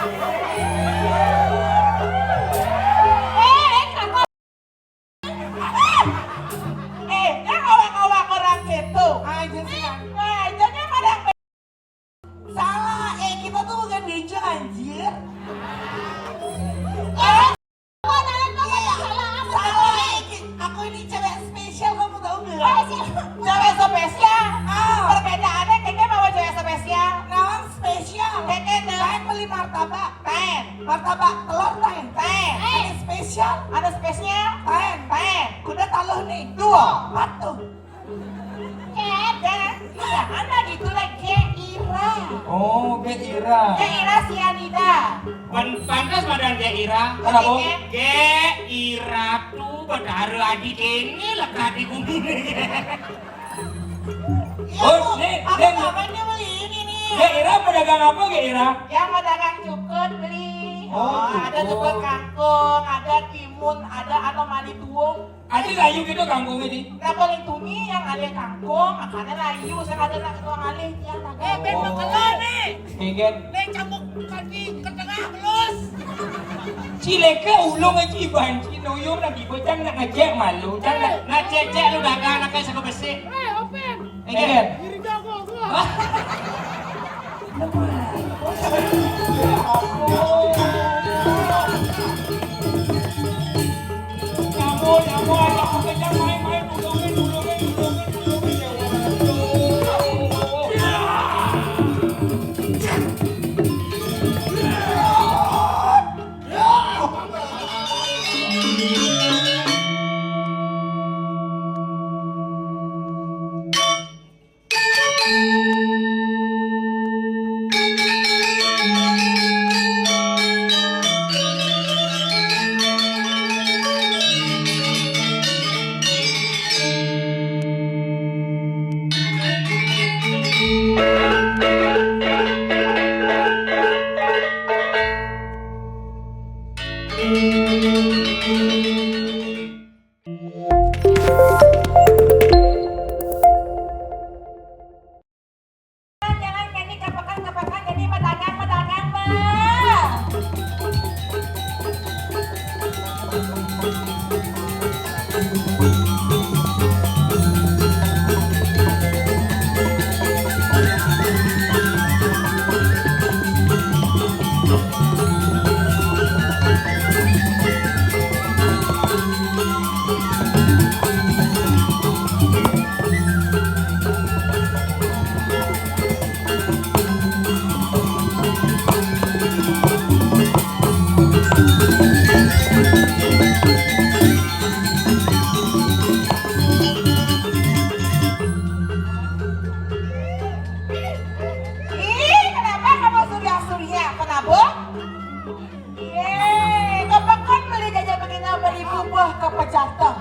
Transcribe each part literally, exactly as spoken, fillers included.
Eh, eh, kakak. Eh, ya kawa-kawa orang gitu. Anjir sih, Kak. Eh, jadinya pada Salah, eh, kita tuh bukan beca, anjir. Eh, salah apa? Iya, salah apa? Salah, eh, ki-, aku ini cewek spesial, kamu tahu nggak? Oh, siapa? Cewek spesial. Ah. Perbedaannya kayaknya sama cewek spesial. Naon spesial? Kayaknya tuh. Lain beli martabak. Ten. Martabak telur ten. Ten. Ada spesial. Ada spesial. Ten. Ten. Kuda taluh nih. Dua. Empat tuh. Keda, iya, anda gitu lah, Geira. Oh, Geira. Geira Sianida. Pan-, pantas badan Geira. Kenapa? Geira tuh betara adi kene lekat di bumi. Iya, oh, Bu. Nih, aku nih, ngapain dia beli ini nih? Geira mau dagang apa, Geira? Yang mau dagang cukut beli. Oh, oh, ada cukut. Cukut kangkung, ada timun, ada anomali tuung. Adi layu gitu kangkungnya, Di. Nah, paling tuni yang ada kangkung, makanya layu, saya ada nak ketua ngalih, ya, tak. Eh, Ben, oh, makan nih. Nih, Gen. Nih, cambuk kaki ke tengah, belus. Cileke ulung aja, Iban. Cinuyung lagi bocah nak ngejek malu. Jangan nak, nak cecek lu dagang, nak kayak sego besi. Eh, Open. Nih, Gen. Diri jago gua. Hah? Jangan jadi kapakan-kapakan, jadi pedagang-pedagang, Bang. Ih, kenapa kamu surya-surya? Kenapa? Yé, kepeken beli jaja begina beli bubuh kepecateng.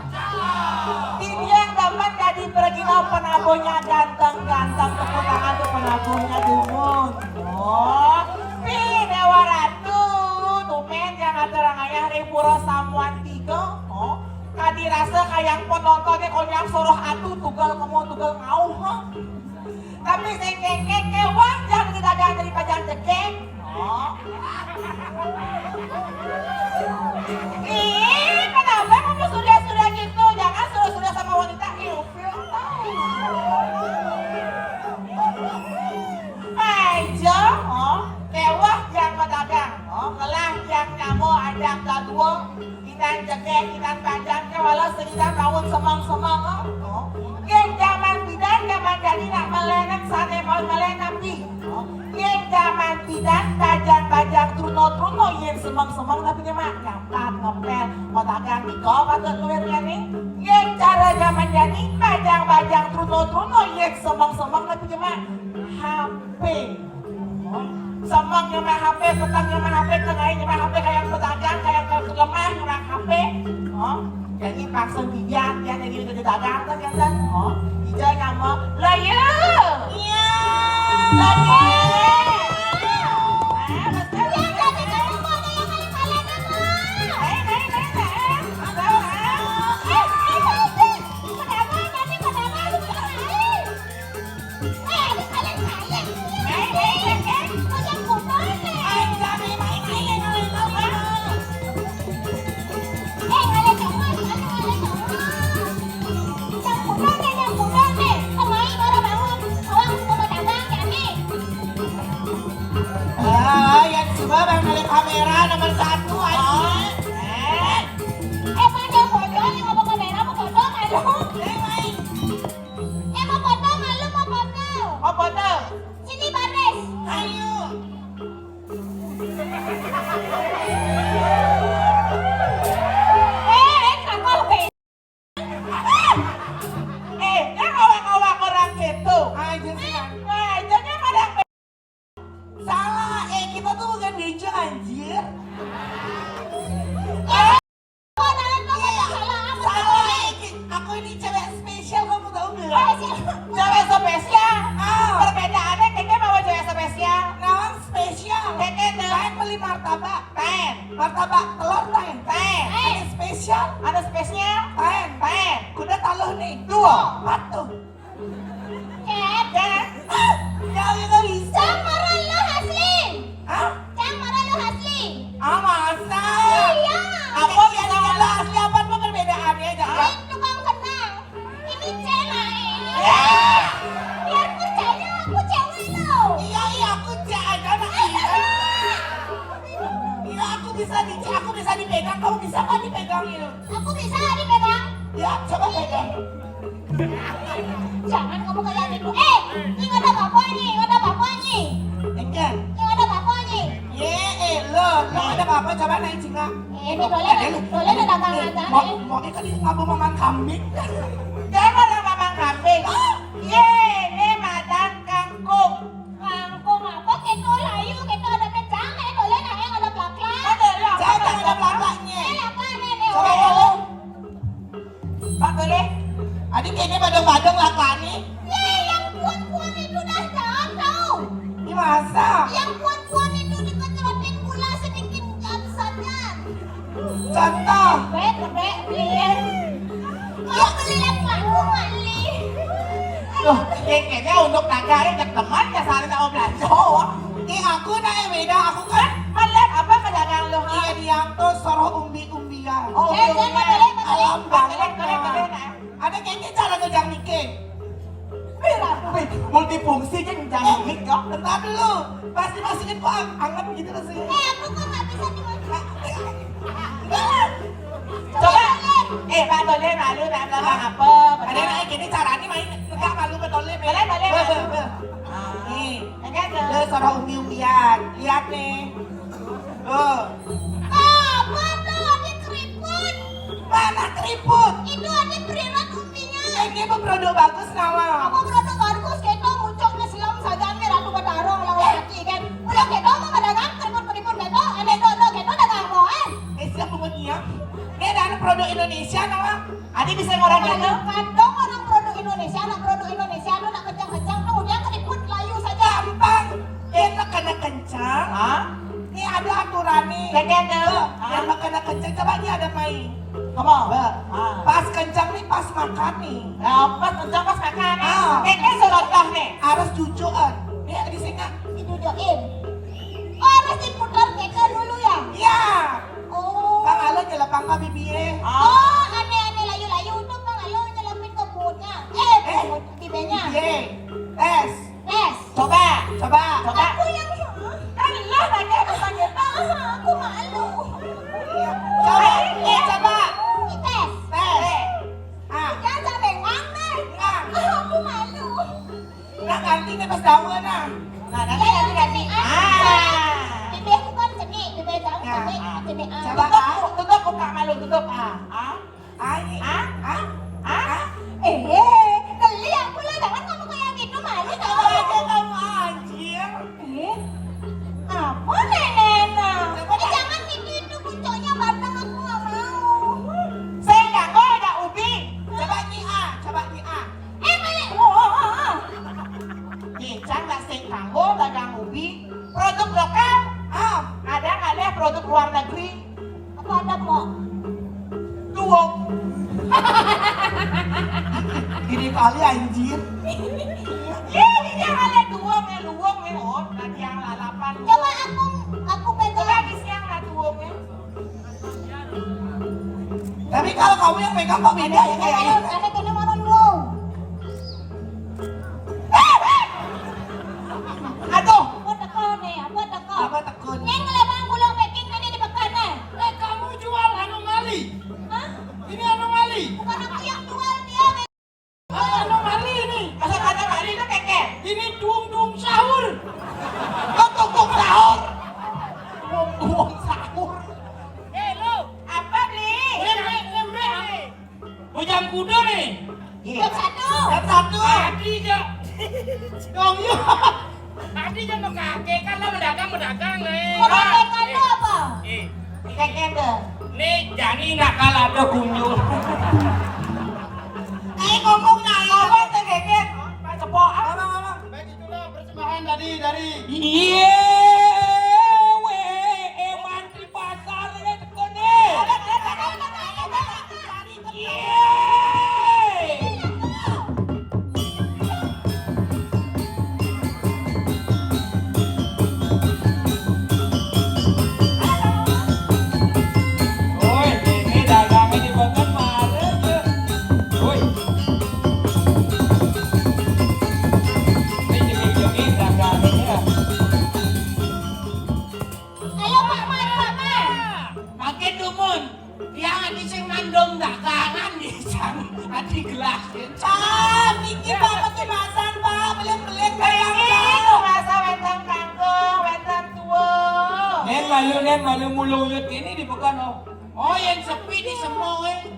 Titiang demen jadi pergina penabuhnya ganteng-ganteng, tepuk tangan tuh penabuhnya dumun. Oh, pi Dewa Ratu, tumén yang atur ayah ri pura samuan tiga. Oh, kadi rasa kayang penontonnya konyang soroh atu tugal kemo tugal ngauh. Hah? Tapi sing kéngkéng kéwah, jangan kita jangan dari pajang cekeng. Oh. Ih, kenapa kamu sudah-sudah gitu? Jangan sudah-sudah sama wanita ilfil, tahu. Aja, oh. Kéwah yang pedagang, oh. Ngelah yang nyamu ajak dadua. Inan jegég, inan panjang ké walau sing inan maun semeng-semeng, oh. Yén jaman bidan, jaman jani nak melének, sané maun melének, pi. Oh. Yén jaman bidan, bajang-bajang, truno-truno, yén semeng-semeng, tapi nyemak, nyampat, ngepél, mau dagang, nika, patut luwir ngéné. Yén cara jaman jani, bajang-bajang, truno-truno, yén semeng-semeng, tapi nyemak, H P. Semeng nyemak H P, peteng nyemak H P, tengah nyemak H P, kayak pedagang, kayak ke lemah nyemak H P. Oh, jadi paksa bijan, dia jadi jadi dagang tuh biasa. Oh, ija nyama, layu. Iya. Layu. Ah, betul. Yang jadi jadi mau ada yang paling paling apa? Naik, naik, naik, naik. Ada, ah. Eh, itu, itu. Kenapa jadi kenapa? Naik, naik, naik, naik. Udah kumpul, naik. Ay, kami main Bang, dari kamera nomor satu aja. Eh, mana foto nih? Mau kamera, mau foto, malu. Eh, main. Eh, mau foto, malu, mau foto. Mau foto. Sini, baris. Ayo. Eh, eh, kakak, be. Eh, yang awak-awak orang gitu. Aja sih. Eh, jadi orang salah. Eh, kita tuh bukan ninja, anjir. Eh, salah, eh, ki- aku ini cewek spesial, kamu tahu nggak? Eh, siapa? Cewek spesial. Ah. Perbedaannya, Keke mau cewek spesial. Nah, spesial. Keke tuh. Lain beli martabak. Ten. Martabak telur, ten. Ten. Ada spesial. Ada spesial. Ten. Ten. Kuda taluh nih. Dua. Patuh. Ket. Ket. Ah, ya, ya, nggak bisa. Cang marah lu, Haslin. Hah? Cang marah lu, Haslin. Ah, masa? Iya. Apa bisa marah? Asli apa, apa perbedaannya? Jangan. Ini tukang kenang. Ini cewek ini. Ya. Biar percaya aku cewek lo. Iya, iya, aku cewek aja, anak iya. Iya, aku bisa di, aku bisa dipegang, kamu bisa kan dipegang, gitu? Aku bisa dipegang. Ya, coba pegang. Jangan kamu kayak gitu. Eh, ini ada apa nih? Ada apa nih? Enggak. Ini ada apa nih? Ye, eh, lo, lo ada apa? Coba naik singa. Eh, ini boleh, boleh ada dagangan, eh. Mau, mau ikan ini ngapa maman kambing? Jangan ada maman kambing. Ye, ini madan kangkung. Kangkung apa? Kita layu, kita ada pecang, eh, boleh lah, eh, ada plak-plak. Ada lah, saya tak ada plak-plaknya. Eh, apa nih, nih? Coba, oh. Pak boleh? Adik kayaknya badung-badung lah, Pak, nih. Nih, yang puan-puan itu dah jatuh. Ini masa? Yang puan-puan itu dikecerotin gula sedikit jam saja. Contoh. Bek, bek, beli. Kau beli yang laku, Mali. Loh, kayaknya untuk naga, eh, cek teman, ya, saling sama belanja. Ini aku, nah, eh, beda. Aku kan melihat apa pedagang lo, ha? Iya, dia tuh soroh umbi-umbian. Oh, eh, umbi-umbian. Alam banget, boleh, boleh, nah. Boleh, boleh, nah. Ada kayaknya cara ngejang nike. Wih, multifungsi kan, jangan mik, ya. Bentar dulu. Pasti masukin kok ang-, anget gitu rasanya. Eh, aku kok nggak bisa dimasukin. Coba. Eh, Pak Tole, malu, Pak, belakang apa? Ada nanya gini, caranya main negak malu, Pak Tole. Boleh, boleh, boleh. Nih. Enggak, enggak. Lo suara umbi-umbian. Lihat nih. Tuh. Apa tuh? Ada keriput. Mana keriput? Itu ada perirat umbinya. Eh, dia mau produk bagus, nama? Apa produk bagus? Kita muncul nih, silam saja nih, Ratu Batarong, lawan hati, kan? Udah, kita mau madagang keriput-keriput, kita, ada dodo, kita dagang apa, eh? Eh, siap, pungut niang. Ini ada produk Indonesia, nama? Adi bisa ngorang gitu? Kadang orang produk Indonesia, anak produk Indonesia, lu nak kencang-kencang, tuh, dia keriput layu saja. Gampang. Kita kena kencang. Hah? Ini ada aturan nih. Kayaknya ada. Tuh, hah? Yang kena kencang, coba ini ada main. Come on. Bah, ah. Pas kencang nih, pas makan nih. Ya, pas kencang, pas makan nih. Ah. Kayaknya contoh nih. Harus jujuan. Nih, di sini. Dijujuin. Oh, harus diputar keke dulu ya? Iya. Oh. Bang Alo nyelepang ke bibie. Oh, aneh-aneh layu-layu tuh Bang Alo nyelepin ke punggungnya. Eh, eh, punggungnya. Bibirnya. Bibie. Tes. Tes. Coba. Coba. Coba. Aku yang, kan lo tadi aku sakit. Ah, aku malu. Iya. Coba. Ayo, eh, coba. Tes. Tes. Ah. Jangan sampai ngomong. Ah. Ah, aku malu. Nah, ganti nih pas daun, nah. Nah, ganti, ganti, ganti. Ah. Bibir aku kan cenik, bibir daun cenik, cenik, ah. Coba, tutup, ah. Tutup, buka malu, tutup, ah. Ah. Ah, ini. Ah? Ah? Ah? Eh, geli aku lah, jangan kamu kayak gitu, malu tau. Coba aja kamu, anjir. Eh, apa nih, Nena? Coba, eh, jangan gitu, itu pucuknya batang, aku nggak mau. Saya nggak mau ada ubi. Coba ni, ah, coba ni, ah. Eh, balik. Wah. Nih, Cang nggak sing kanggo dagang ubi. Produk lokal. Ah, ada nggak lihat produk luar negeri? Apa ada, Pok? Duong. Gini kali, anjir. Ya, ini yang ada duong, ya, luong, ya. Oh, nanti yang lalapan. Coba aku, aku pegang. Coba di siang lah duong, ya. Tapi kalau kamu yang megang kok beda ya, kayaknya. Ada kena mana lu? Aduh. Apa teko nih? Apa teko? Apa teko nih? Yang Tadi kan mau kakek, kan lah mendagang, mendagang, eh. Mau kakek kan apa? Eh. Kakek ada. Nih, jani nakal ada kunyul. Eh, ngomong nyawa, Bang, teh kakek. Pak Cepok. Abang, abang. Baik, itulah persembahan tadi dari Iya, weh, emang di pasar, eh, teko, nih. Ada, ada, ada, ada, ada, ada. Yeay! Woi, ini dagangnya di Bekon mare, ya. Woi. Ini jenis-jenis dagangnya, ya. Ayo, Pak Man, Pak Man. Makin dumun. Tiang adi sing mandom dagangan, nih, sang adi gelas, ya. Pak, niki Pak Peti Masan, Pak, belit-belit, Pak, Pak. Itu masa wénten kangkung, wénten tuwuh. Nen malu, nen malu mulung yut ini di Bekon, oh. Oh, yang sepi di semua, eh.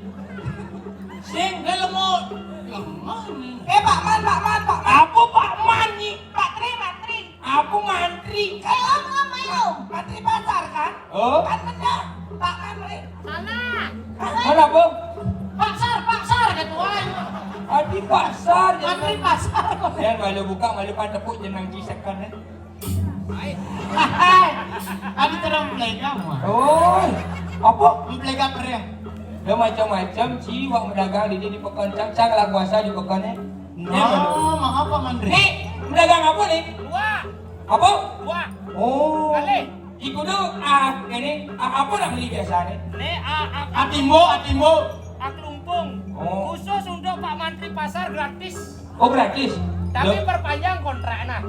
Sing gelemo. Lemah, nih. Eh, Pak Man, Pak Man, Pak Man. Apa Pak Man, nih? Pak Tri, Pak Tri. Aku mantri. Ayo, ayo, ayo. Mantri pasar, kan? Oh? Kan benar. Pak Mantri. Salah. Mana, Bu? Pasar, pasar, ketua. Adi pasar, mantri pasar. Yang malu buka, malu pan tepuk jenang cisekan, eh. Adi terang pelega, mah. Oh, apa? Pelega perih. Ada macam-macam, ci, wak mendagang di, di Bekon, cang, cang lah kuasa di Bekon, eh. No, maaf, Pak Mantri. Nih, mendagang apa, nih? Buah. Apa? Buah. Oh. Kali. Iku tu, ah, ini, ah, apa nak beli biasa ni? Ni, ah, ah, Atimbo, atimbo. Ah, kelumpung. Oh. Khusus untuk Pak Mantri Pasar gratis. Oh, gratis? Tapi perpanjang kontrak, nah.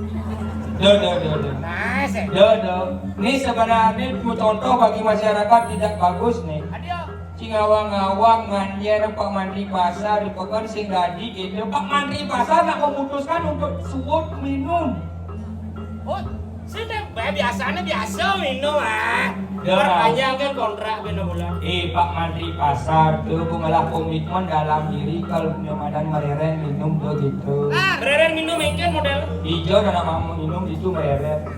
Do, do, do, do. Nah, sih. Do, do. Ni sebenarnya mau contoh bagi masyarakat tidak bagus ni. Adio. Sing awang-awang nganjer Pak Mantri Pasar di Bekon sing dadi gitu. Pak Mantri Pasar nak memutuskan untuk suwut minum. Oh, sini, bah, biasanya biasa minum, ah. Ya. Perpanjangkan kontrak benda bola. Eh, Pak Mantri Pasar tu mengalah komitmen dalam diri kalau punya madan mereren minum tu gitu. Ah, mereren minum engken model. Ijo dan nak mau minum itu mereren.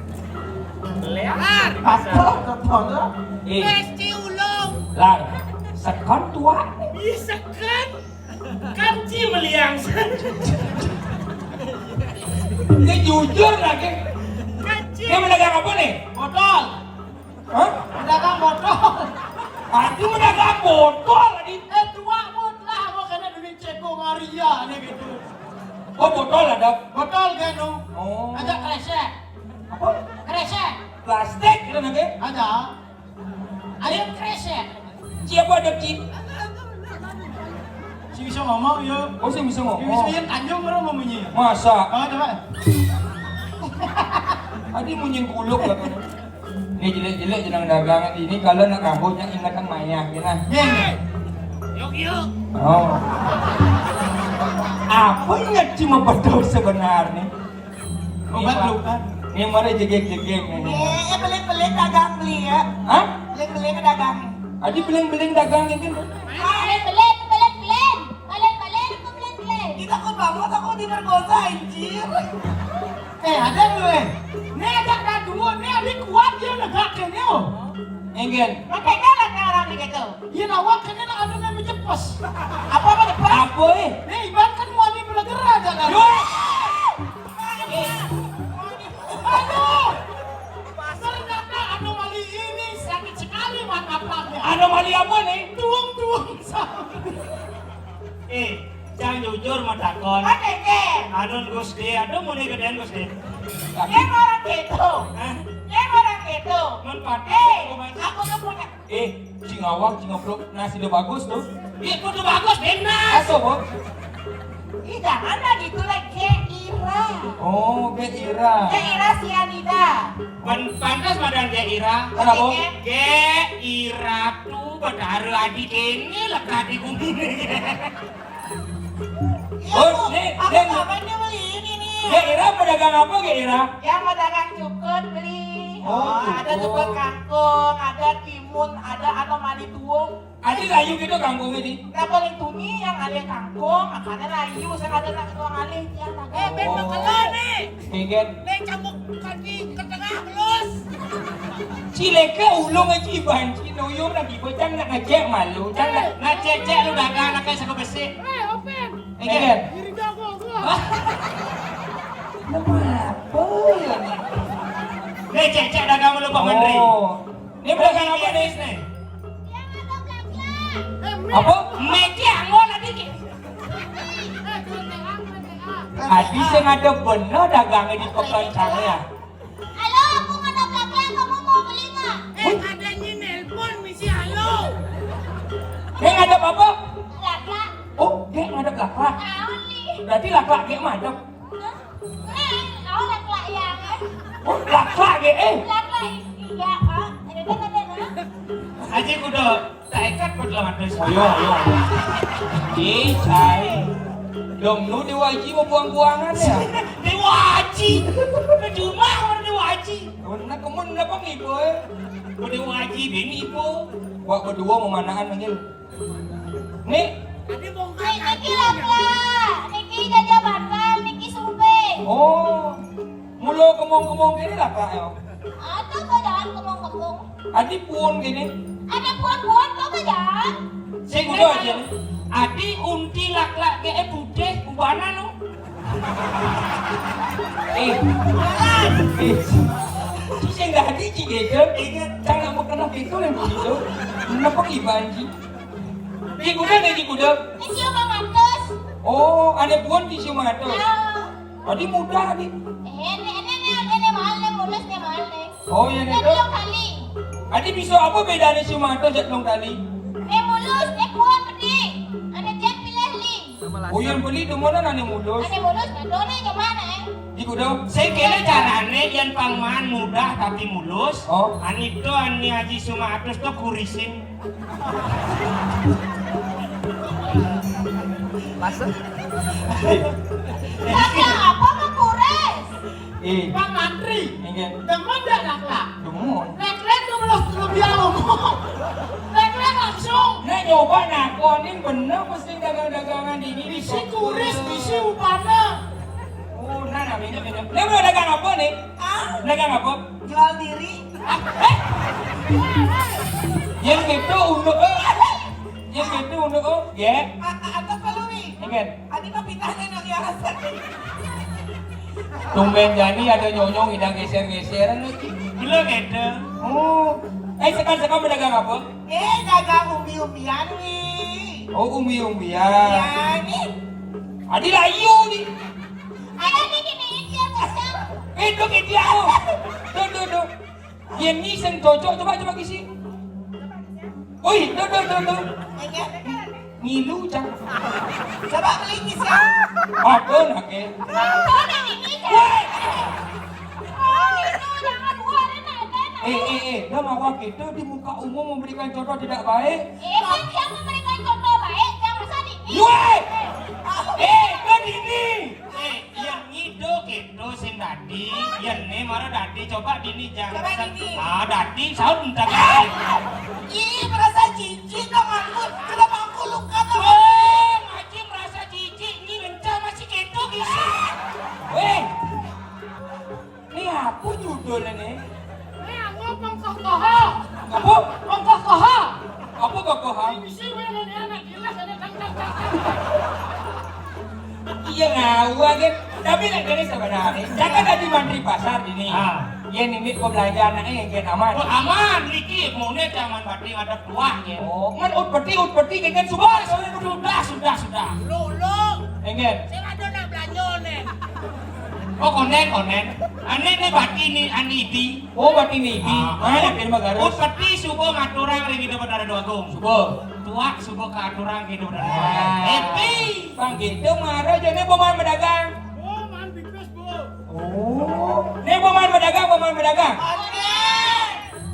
Lebar. Apa? Apa? Eh. Pasti ulung. Lar, sekon tua. Ih, sekon. Kan ci meliang. Ini jujur lagi. Kan ci. Dia mendagang apa nih? Botol. Hah? Mendagang botol. Aku mendagang botol tadi. Eh, tua botol lah, gua kena duit Ceko Maria nih gitu. Oh, botol ada? Botol kan, no? Oh. Aja kresek. Apa? Kresek. Plastik gitu nanti? Ada. Ayo kresek. Siapa ada, Ci? Si bisa ngomong, ya. Oh, si bisa ngomong. Si bisa yang Tanjung orang mau munyi. Masa? Oh, coba. Tadi munyi kuluk katanya. Ini jelek-jelek jenang dagangan ini kalau nak rambutnya ingatan mayah, ya nah. Nih, nih. Yuk, yuk. Oh. Apa ingat cuma betul sebenarnya? Obat luka. Ini mana jegek-jegek ini. Eh, eh, pelit-pelit dagang beli ya. Hah? Pelit-pelit dagang. Adi beling-beling dagang ini. Pelit-pelit, pelit-pelit. Pelit-pelit, itu pelit-pelit. Kita kok bangun aku diperkosa, anjir. Eh, ada lu, eh. Ini ada dua, ini ada kuat dia negak kayaknya, oh. Enggen. Pakai galak orang begitu. Iya, awak kena nak anu nak menjepes. Apa apa jepes? Apa, eh? Nih, ibaratkan wani bergerak aja kan. Yo! Aduh! Ternyata anomali ini sakit sekali martabatnya. Anomali apa nih? Tuung-tuung sama. Eh, jangan jujur mau takon. Oke, oke. Anun Gus D, aduh mau nih gedean Gus D. Yang orang gitu. Hah? Yang orang gitu. Mun pakai. Eh, aku tuh punya Eh, sing awak, sing ngeplok, nasi udah bagus tuh. Iya, kudu bagus, benar. Atau, Bos? Ih, jangan lah gitu lah, Ge Ira. Oh, Ge Ira. Ge Ira Sianida. Pan-, pantas badan Ge Ira. Kenapa? Ge Ira tuh betara adik ini lekat di bumi. Iya, oh, Bu. Nih, aku nih, ngapain dia beli ini nih? Ge Ira pedagang apa, Ge Ira? Ya, pedagang cukut beli. Oh, ada juga kangkung, ada timun, ada anomali tuung. Adi layu gitu kangkungnya di. Nah, paling tuni yang ada kangkung, makanya layu. Saya ada nak ketua ngalih dia. Eh, ben makelon nih. Kegen. Nih, cambuk kaki ke tengah, belus. Cileke ulung aja iban, ci noyong lagi bocang nak ngejek malu, cang nak. Nah, cecek lu dagang nak kayak sego besi. Eh, open. Kegen. Diri jago gua. Hah? Lu apa ya nih? Nih, cecek dagang lu, Pak Menteri. Oh. Ini bukan apa nih? Nih. Apa? Meki angol tadi. Adi sing ada bener dagangnya di pekan sana ya. Halo, aku ngadap laklak, kamu mau beli nggak? Eh, adanya nelpon misi halo. Dia ngadap apa? Laklak. Oh, dia ngadap laklak. Tahu nih. Berarti laklak dia madep. Hah? Eh, tahu laklak ya, kan? Oh, laklak dia, eh. Laklak, iya, Pak. Ada kan ada, nah? Aji kuda tak ikat buat lawan terus. Oh, iya, iya. Ih, cai. Dong, nu Dewa Aji mau buang-buangan ya? Dewa Aji. Cuma orang Dewa Aji. Mana kemun apa ngibo, eh? Dewa Aji, bini ibu. Wah, berdua memanaan manggil. Nih. Adi bongkar. Niki laklak, niki jaja bandal, niki sumping. Oh. Mula kemong-kemong kene laklak ya. Ada kok jalan kemong-kemong. Adi puun kene. Ada puun-puun kok ke jalan. Sing udah aja nih. Adi unti laklak ke eh putih ubana no. Eh. Eh. Sing dah adi cik gitu. Ingat, jangan mau kena pintu yang begitu. Kenapa iban ji? Di kuda deh, di kuda. Di siu mangatus. Oh, ada puan di siu mangatus. Ya. Tadi mudah di. Eh, ini, ini, ini, ini mahal nih, mulus nih mahal nih. Oh, iya, ini nih, dong. Kali. Tadi bisa apa bedanya siu mangatus jak dong kali? Eh, mulus, eh, puan pedih. Ada jet pilih li. Oh, yang beli di mana nanya mulus? Ada mulus, nggak tahu nih gimana, eh? Di kuda. Saya kira carane yang pangman mudah tapi mulus. Oh. Anito, ani Haji Sumatus tuh kurisin. Masa? Kata apa mengkures? Eh. Pak Mantri. Ingat. Temen dah laklak. Temen. Leklek tuh belum, belum dia ngomong. Leklek langsung. Nah, nyoba nakonin bener mesti dagang-dagangan di ini. Bisi kuris, bisi upana. Oh, nah, nah, beda, beda. Dia mau dagang apa nih? Ah? Dagang apa? Jual diri. Yang itu untuk, eh. Yang itu untuk, oh, ya. Atau pelui. Ingat. Adi mah pitahnya nang ya rasa. Tumben jani ada nyonyong idang geser-geseran lagi. Belum gitu. Oh. Eh, sekarang-sekarang berdagang apa? Eh, dagang umbi-umbian nih. Oh, umbi-umbian. Ya, nih. Adi layu nih. Ada nih, gini, dia kacang. Eh, dok, eh, dia, oh. Dok, dok, dok. Yang ni sing cocok, coba, coba kisi. Oi, dok, dok, dok, dok. Ngilu, cang. Coba beli kisi. Aduh, nake. Woi. Eh, eh, eh, dah mawa kita di muka umum memberikan contoh tidak baik. Eh, kan yang memberikan contoh baik, jangan masa di. Woi. Eh, kan ini. Eh, yang ngido gitu sing dadi, yang ne mara dadi, coba dini jangan. Coba dini. Ah, dadi, saut entah dadi. Ih, merasa jijik dong aku. Kenapa aku luka tuh? Weh, ngaji merasa jijik, ini rencah masih gitu, gitu. Weh, ini apa judulnya nih? Ini aku pengkokoho. Apa? Pengkokoho. Apa kokoho? Ini sih, weh, ini anak gila, ini tang, tang, tang, tang. Iya, ngawur kan. Tapi nak kene sebenarnya, jangan tadi mantri pasar ini. Ah. Ya, nini kok belanja anaknya yang kian aman. Oh, aman, niki, mune jangan pati ada tuah ya. Oh, kan ut peti, ut peti, kan sudah. Sudah, sudah, sudah. Lu, lu. Enggak. Saya ada nak belanja nih. Oh, konen, konen. Ane ne bati ni, ani di. Oh, bati ni di. Ah. Mana kene bagarus? Oh, peti subuh ngaturang ring Ida Betara Dua Agung. Subuh. Tuak subuh katurang gitu, Betara Dua Agung. Ah. Happy. Bang gitu, mara jane boman berdagang. Oh, man bibis, Bu. Oh. Nih boman berdagang, boman berdagang. Oke.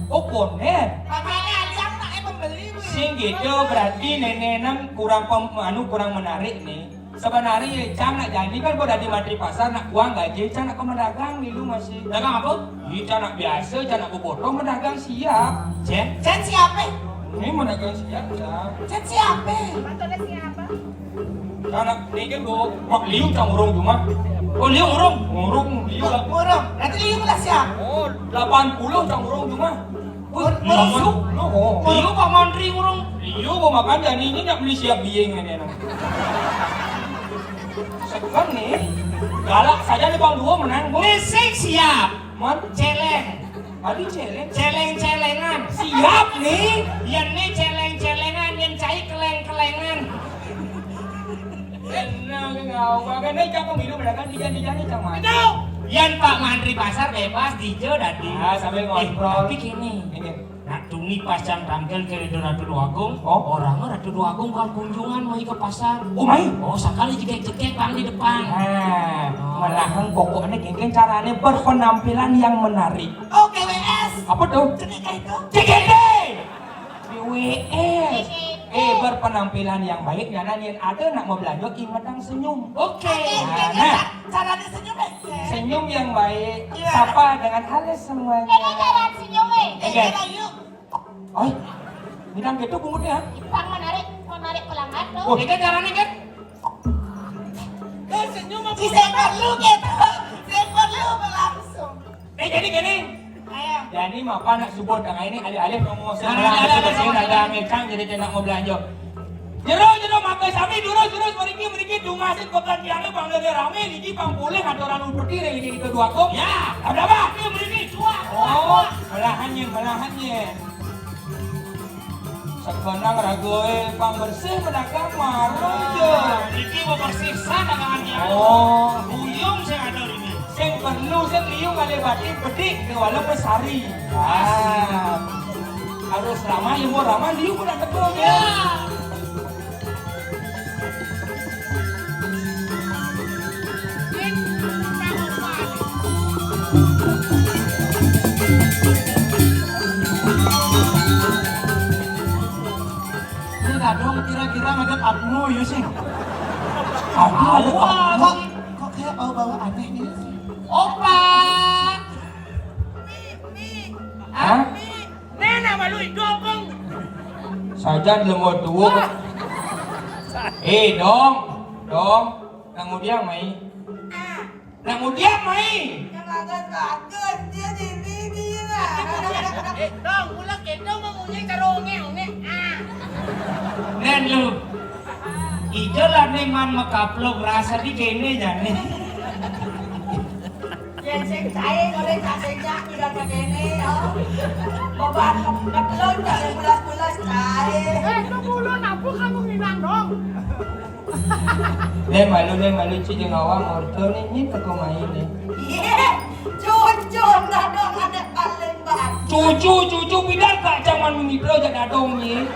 Oh, konen. Makanya yang nak pembeli, Bu. Sing gitu, berarti nenek nang kurang pem-, anu, kurang menarik nih. Sebenarnya Icang nak jadi kan, buat dari mantri pasar, nak uang gaji, Icang nak ke mendagang dulu masih. Dagang apa? Icang nak biasa, Icang nak berpotong, mendagang siap. Cen? Cen siapa? Ini mendagang siap, Cang. Cen siapa? Anak ni kan bawa mak liu cang urung cuma. Oh, liu urung, urung liu lah. Urung. Nanti liu lah siap. Oh, delapan puluh cang urung cuma. Urung. Oh, liu Pak Mantri urung. Liu mau makan, jadi ini nak beli siap biing ini anak. Sekarang nih galak saja nih, bang dua menang, bang. Ngising siap. Man? Celeng. Tadi celeng. Celeng-celengan. Siap nih. Yan nih celeng-celengan, yan cai keleng-kelengan. Tenang, ngawak. Kan ini cakap minum, ada kan dijan-dijan nih, cang. Aduh. Yan Pak Mantri pasar bebas, dijo dadi. Ah, sambil ngontrol. Eh, tapi gini. Ini. Nah, tuni pas cang tangkil ke Ratu Dwagung, oh, orangnya Ratu Dwagung bukan kunjungan, mai ke pasar. Oh, mai? Oh, sekali jegek-jegek bang di depan. Nah, oh, malahan pokoknya gini caranya berpenampilan yang menarik. Oke, W S. Apa tuh? Cenik itu. C G D. B W S. Eh, berpenampilan yang baik, nyana nian ada nak mau belanja, ingetang senyum. Oke. Nah, nah. Caranya senyum, eh. Senyum yang baik. Iya. Sapa dengan halus semuanya. Ini cara senyum, eh. Oke. Ini lah, yuk. Oi, bilang gitu bungut ya. Ipang menarik, menarik pelanggan tuh. Oh, ini caranya kan? Eh, senyum apa? Si saya perlu gitu. Saya perlu langsung. Eh, jadi gini. Ayo. Jadi, mapa nak subuh tengah ini alih-alih ngomong. Nah, nah, nah, nah, nah, nah, jadi kena mau belanja. Jero, jero, maka sami durus, durus, meriki, meriki, dungasin, pekan tiangnya, bang, lagi rame, lagi, bang, boleh, ada orang lumpur, lagi, lagi, kedua kok. Ya. Ada apa? Ini meriki, cuak, cuak, oh, cuak. Melahannya, melahannya. Sekenang ragoe pang bersih pedagang marah je. Niki mau bersih sa dagangan dia. Oh. Buyung saya ada ini. Sing perlu sing liu ngalih batin bedik ke walau pesari. Ah. Harus ramah, yang mau ramah liu pun nak betul ya. Ini dadong kira-kira ngadep abnu, ya sih. Abnu, ada abnu. Kok, kok kayak bau-bau aneh gitu sih? Opa. Hah? Nena malu idopeng. Sajan lemot tua. Eh, dong. Dong. Nang mudiang mai. Nang mudiang mai. Yang agak bagus dia di sini lah. Eh, dong, ulah kita mau punya cara onge-onge. Ah. Nen lu. Ijo lah nih man makaplok rasa di kene jane. Yen sing cae oleh cak sing cak tidak kene, oh. Beban ketelun dari bulas-bulas cae. Eh, itu bulu napu kamu ngilang dong. Deh malu, deh malu, Ci, jeung awak orto nih, ini teko main nih. Iya, cucu dadong ada paling batu. Cucu, cucu, pindah gak zaman mimpi lo jadi dadong nih.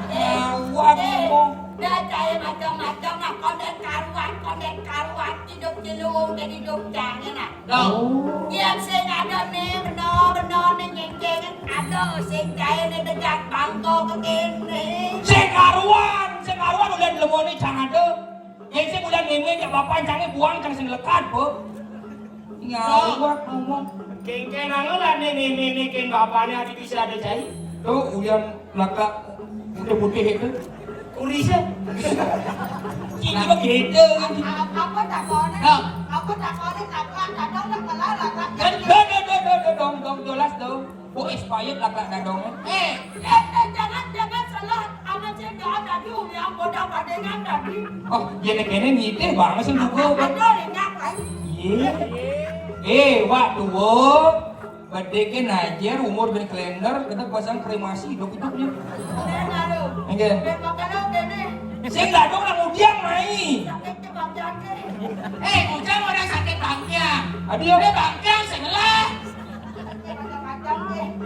Eh, ngawak eh, ngomong. Dah cae macam-macam lah, konden karuan, konden karuan, hidup jelung jadi hidup jangan lah. Dong. Oh. Yang sing ada nih, benar-benar nih nyengkeng, ada sing cae nih dejak bangko ke kene. Sing karuan, sing karuan udah lemone cang ada. Yang sing udah ngemeng, ya bapak cangnya buang, cang sing lekat, Bu. Ngawak ngomong. Kengkeng anu lah nih, nih, nih, nih, keng bapaknya ada bisa ada cae. Tuh, uyan laka putih-putih itu. Kurisnya. Ini mah gitu kan. Apa takone? Nah. Apa takone, takon, kadang nak malah lah, kan. Dong, dong, dong, dong, dong, dong, jelas dong. Bu expired lah, Kak, dadong. Eh, eh, eh, jangan, jangan salah. Anak saya nggak ada dulu yang bodoh padengan tadi. Oh, ya nek kene nitih banget sih buku. Ada yang ngapain? Iya. Eh, wak tua. Bedeke najer umur ben kalender, kita pasang kremasi hidup-hidupnya. Enggak. Sing dadong nang udiang mai. Sakit bangkiang. Eh, ujang orang sakit bangkiang. Aduh. Eh, bangkiang sing ngelah.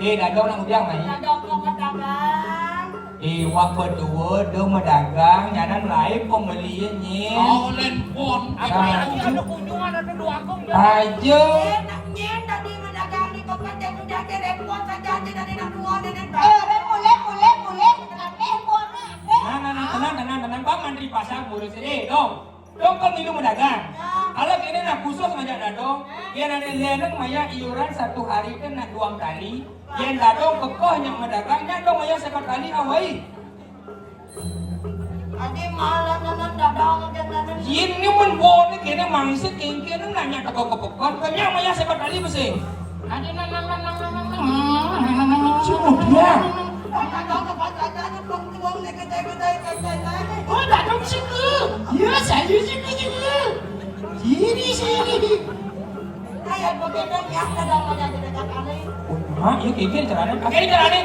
Eh, dadong nang udiang mai. Dadong mau ke dagang. Eh, wak berdua do medagang, nyanan lain pembelinya. Oh, len pon. Apa lagi ada kunjungan, ada dua akong, ya? Aja. Eh, nak nyen tadi medagang di tempat yang udah ada repot saja, aja dari nak dua, dan eh, mulai, mulai, mulai. Nah, nah, nah, tenang, tenang, tenang. Bang, mantri pasar, ngurus ini, dong. Dong kan minum dagang. Kalau kene nah khusus ngajak dadong, yén ada leneng maya iuran satu hari kan nak dua kali. Yén dadong kekoh nyak madagang, nyak dong maya sekat kali awai. Adi malah nanan dadang aja nanan. Ini men bone kene mangsa kengke nang nanya teko kepekon, kenya maya sekat kali besi. Adi nang nang nang nang nang nang. Cuma dia. Oh, dadong sini. Ya, saya sini sini. Sini sini. Kayak begitu ya, dadang aja dekat kali. Hah, iya kengke carane. Pakai carane.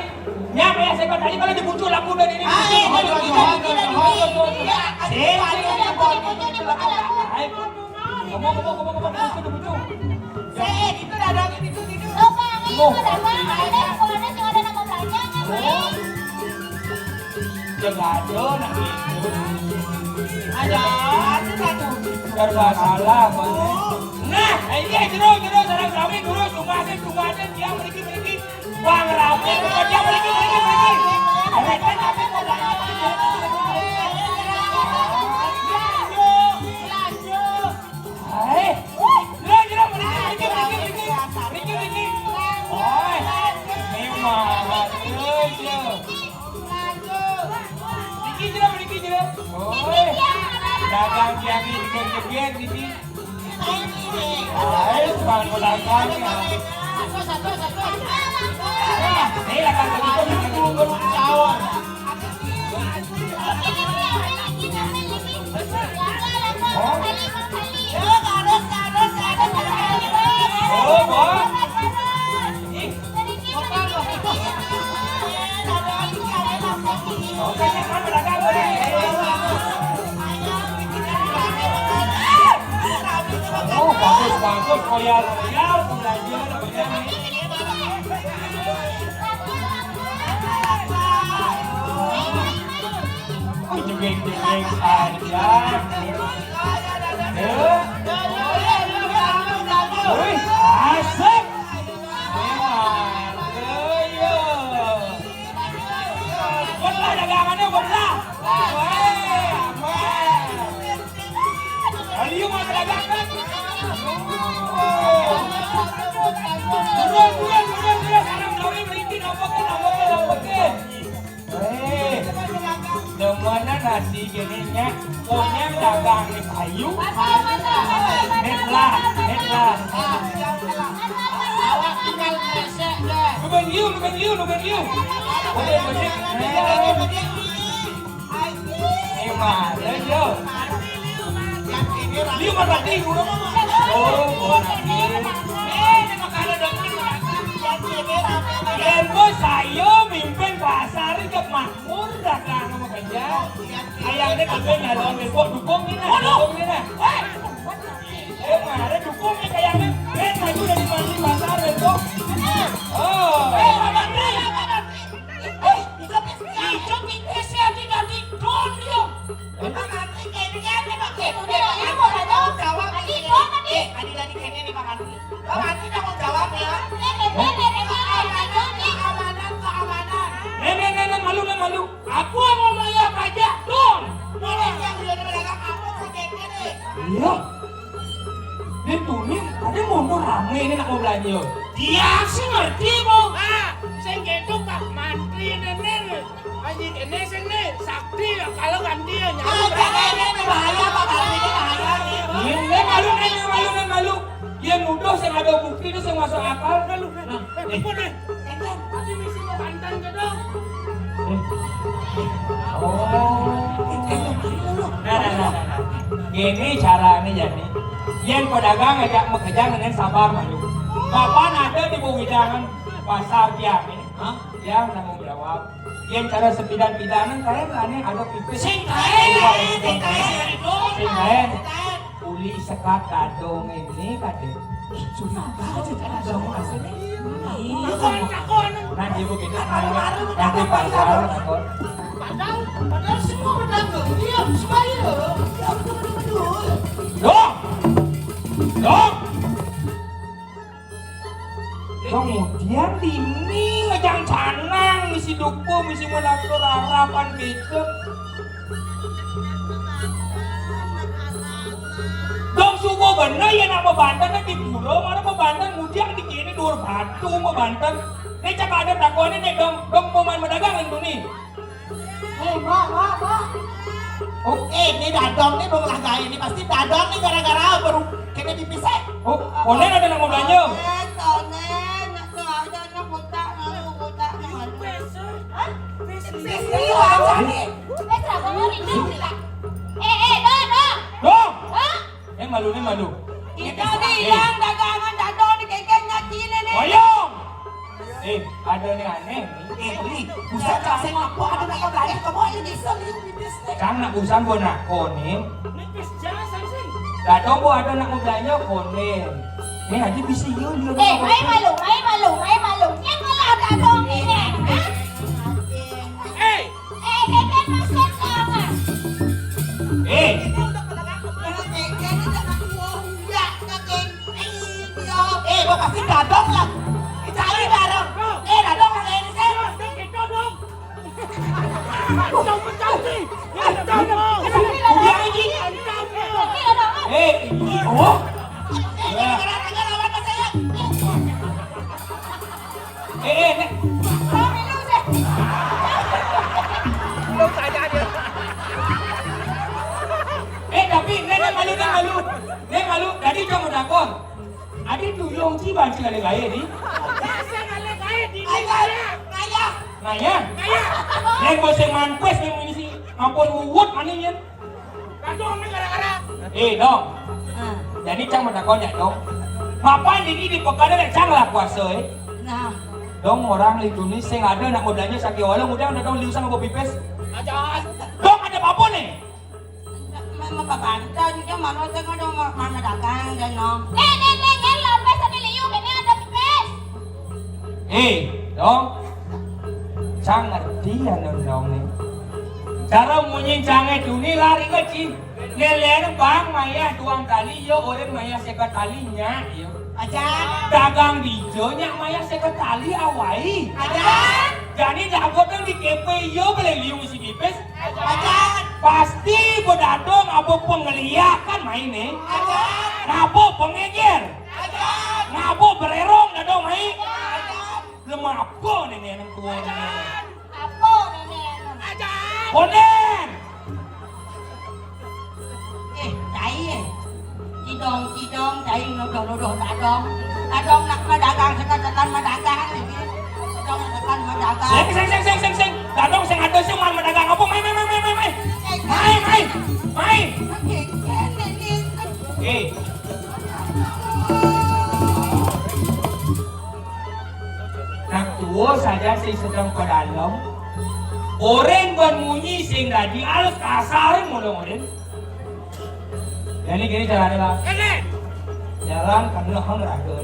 Nya, kayak saya tadi kalau dibucul aku dan ini. Ah, iya, iya, iya, iya, iya, iya. Sih, sih, sih, sih, sih, sih, sih. Hai, ngomong, ngomong, ngomong, ngomong, bucul, bucul. Sih, itu dadang itu, itu. Loh, Pak, ini udah, Pak, ada, kalau ada, kalau ada, nggak belanja, nggak beli. Jangan ada, nak itu. Ada, ada, ada. Serba salah, Pak. Nah, ini jero, jero, sareng sami, durus, tunggasin, tunggasin, dia meriki, meriki. Bang Rame, dia meriki, meriki, meriki. Mereka tapi kok nggak ada. Lanjut, lanjut. Hai. Lo, lo, meriki, meriki, meriki, meriki. Meriki, meriki. Oi. Memang, lo, lo. Meriki, jero, meriki, jero. Oi. Dagang tiang ini, tiang jebret, ini. Ayo, tukang pedagang ya. Ini lah, kan, begitu, begitu, begitu, cawan. Oh. Oh, Bos. Ih. Oh, bagus, bagus, Royal, Royal, Royal, Royal. Oh, jegeng-jegeng aja. Eh. Wih, asik. Memang, iya. Belah dagangannya, belah. Weh, aman. Ayo, mau dagangan. Turun, turun, turun, turun. Sekarang, Dori, belikin, nambahin, nambahin, nambahin. Eh, demenan hati gini nya. Pokoknya dagang di payu. Nih lah, nih lah. Awak tinggal kresek deh. Nuben liu, nuben liu, nuben liu. Oke, oke. Eh. Ini mah, ya, yo. Liu mah berarti. Oh, berarti. Yén bos saya mimpin pasar jek makmur dagang sama kerja. Ayangnya kagak nyari orang bego, dukung ini nah, dukung ini nah. Eh, mana dukung nih kayaknya. Eh, maju dari maju pasar bego. Oh. Eh, Pak Menteri, Pak Menteri. Eh, itu, itu, itu, itu, itu, itu, itu, itu, Pak Menteri, kayaknya, Pak, itu dia, dia mau tanggung jawab. Eh, Adi tadi kayaknya nih, Pak Mantri. Pak Mantri tanggung jawab ya. Keamanan, keamanan, keamanan. Nen, nen, nen, nen, malu, nen, malu. Aku mau bayar pajak, dong. Boleh yang udah ada pedagang apa, Pak, kayaknya nih. Iya. Nen tuning, ada motor rame nih nak mau belanja. Dia sih ngerti, Bang. Ah, sing gitu Pak Mantri, nen, nen. Anjing ini sing nih, sakti ya, kalau ganti ya, nyawa. Ah, jangan, ini bahaya, Pak Mantri, ini bahaya nih. Ini malu, ini malu, ini malu. Dia nuduh sing ada bukti itu sing masuk akal. Nah, eh, eh, eh, eh, tadi misi mau bantan ke dong. Eh. Oh. Nah, nah, nah, nah, nah. Gini caranya jadi. Yang pedagang ngajak mekejang dengan sabar, malu. Kapan ada di Buwidangan pasar dia, hah? Yang tanggung jawab. Yang cara sepidan-pidanan kalian lah nih ada pipis. Sing kaen, sing kaen, sing kaen. Uli sekat dadong ini kade. Sudah aja cara dadong asli. Iya. Takon, takon. Nanti begitu nanti pasar takon. Padahal, padahal semua berdagang. Iya, semua iya. Dong. Dong. Kemudian dini ngejang canang, misi duku, misi melaku, rarapan gitu. Bener ya, nak bebanten di pura, mana bebanten mujang di kene dua batu bebanten. Nih cak ada takonin nih, dong, dong mau main bedagang itu nih. Eh, Mbak, Mbak, Mbak. Oh, eh, ini dadong nih, belum lah gawe nih, pasti dadong nih gara-gara baru kene pipis, eh. Oh, konen ada nak mau belanja? Konen, konen, nak sengaja nak buta, nak buta, nak. Hah? Pipis, pipis, pipis. Eh, eh, dong, dong. Dong. Hah? Eh, malu nih, malu. Kita nih yang dagangan dadong di kekenya Cina nih. Oyong. Eh, ada nih aneh nih. Eh, Li, buset, cak sing apa ada nak belanja, kamu aja bisa, Li, pipis nih. Cang nak urusan gua nak konin. Pipis jangan sing. Dadong gua ada nak mau belanja konin. Nih aja bisa yuk, yuk. Eh, mai malu, mai malu, mai malu. Yang malah dadong ini. Hah? Eh, Eh, Deden masuk kamar. Eh. Eh, gua pasti dadong lah. Cari dadong. Eh, dadong lah kayak ini, sih. Udah, ini. Eh, ini, oh. Eh, gara-gara lawan saya. Eh, eh, Nek. Lu saja dia. Eh, tapi Nek, Nek malu, Nek malu. Nek malu, tadi cuma dakon. Adi tuyung ci banci kali gaya di. Ngaya, ngaya. Ngaya? Ngaya. Nek boseng manpes yang mengisi ampun uwut maningan. Aduh, ini gara-gara. Eh, dong. Ah. Jadi cang menakon ya, dong. Mapan ini di pekada nek cang lah kuasa, eh. Nah. Dong orang di dunia sing ada nak modalnya sakit walau mudah udah dong liusan apa pipis. Ajan. Dong ada apa nih? Memang babanten, dia mana tengah dong mana dagang dan no. Nih, nih, nih, nih, lampes sambil liu, ini ada pipis. Eh, dong. Cang ngerti ya, dong, dong, nih. Cara munyi cange duni lari ke ci. Lelen bang maya duang tali, yo, orang maya seket tali nya, yo. Ajan. Dagang di ijo nya maya seket tali awai. Ajan. Jadi dagot di kepe, yo, boleh liu isi pipis. Ajan. Pasti bedadong apa pengeliakan main, eh. Ajan. Ngapa pengeger? Ajan. Ngapa bererong dadong main? Ajan. Lemah apa nenek yang tua ni? Apa nenek yang? Ajan. Konen. Eh, cai, eh. Cidong, cidong, cai nuduh-nuduh dadong. Dadong nak madagang, seketekan madagang lagi. Dadong seketekan madagang. Sing, sing, sing, sing, sing, sing. Dadong sing ada sing man madagang apa? Mai, mai, mai, mai, mai, mai. Mai, mai, mai. Oke, oke, oke. Eh. Nak tua saja sing sedang pedalem. Oren ban munyi sing dadi alus kasar mulu oren. Jadi gini caranya, Bang. Jalan karena hang raga.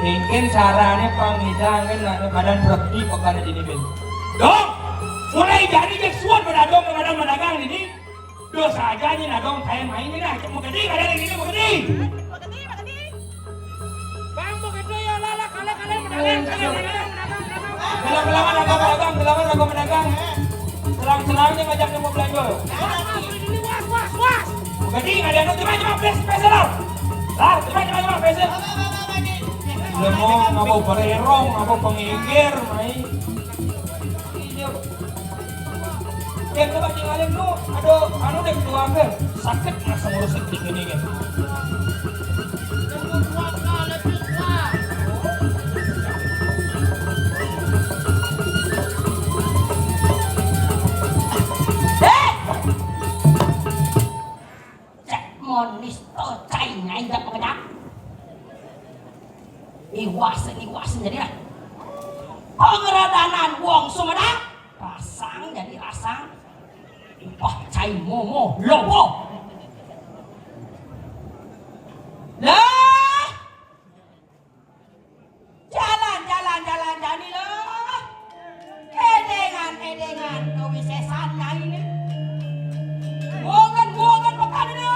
Mungkin caranya pangidang kan nak badan berhenti pekan di ini, Ben. Dong, mulai jadi dia suat pada dong pada madagang ini. Dosa aja nih, nah dong, saya main ini, nah, mau gede, ada yang ini, mau gede. Bang, mau gede ya, lah, lah, kalah, kalah, menang, kalah, menang, menang, menang. Gelang-gelangan ada pedagang, gelangan ada pedagang. Selang-selangnya ngajak yang mau belanja. Ini was, was, was. Jadi, ada yang terima, terima, please, please, lah. Lah, terima, terima, terima, please. Dia mau ngapa bererong, ngapa pengikir, main. Iya. Yang coba tinggalin lu, aduh, anu deh, keluarga. Sakit rasa ngurus ini, ini, gitu. Cek monis to cai ngai dak pekedak. Iwas, iwas jadi lah. Pengeradanan wong Sumedang pasang jadi rasang. Wah, cai momo lobo. Lah, jalan, jalan, jalan, jani lah. Edengan, edengan, kawisesan nyai ini. Bukan, bukan, bukan ini.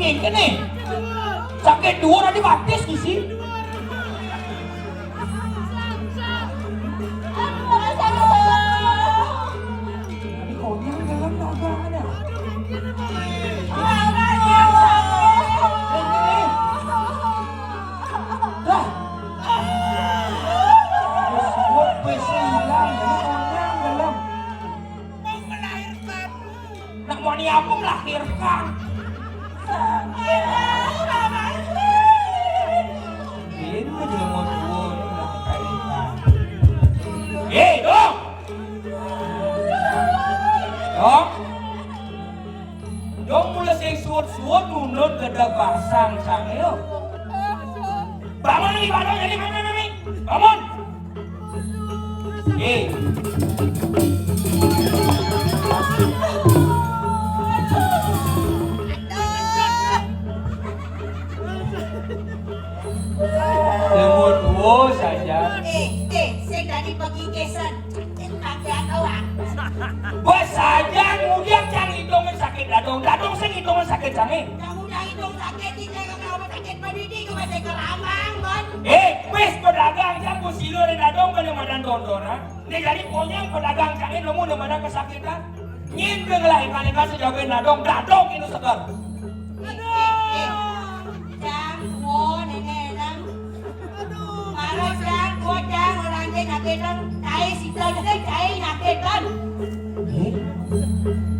Ini nih. Sakit dua tadi batis di sini. Ini konyol dalam naga ada. Ini. Dah. Terus buat besi hilang, ini konyol dalam. Nak mau ni apa melahirkan? Ini mah jelema tua ni melahirkan. Eh, dong! Dong! Dong mula sing suut-suut nundun gada basang sang yo. Bangun ni, bangun ni, bangun ni. Bangun! Eh. Lemot wo saja. Eh, eh, sing tadi pagi kesan. Sakit badan awak. Bos saja ngudiang cang hitungan sakit dadong. Dadong sing hitungan sakit cang, eh. Kamu dah hitung sakit, ini kalau sakit pendidik, kau masih keramang, Bon. Eh, wis pedagang cang ku silur dadong pada madan tontonan. Ini jadi ponyang pedagang cang ini nemu di mana kesakitan. Nyin ke ngelah ikan-ikan sejabe dadong, dadong itu seger. Aduh. Eh, eh, eh. Cang, wo, nenek, cang. Aduh. Maro cang, wo cang, orang je nyakitan. Cai sita je, cai nyakitan. Eh?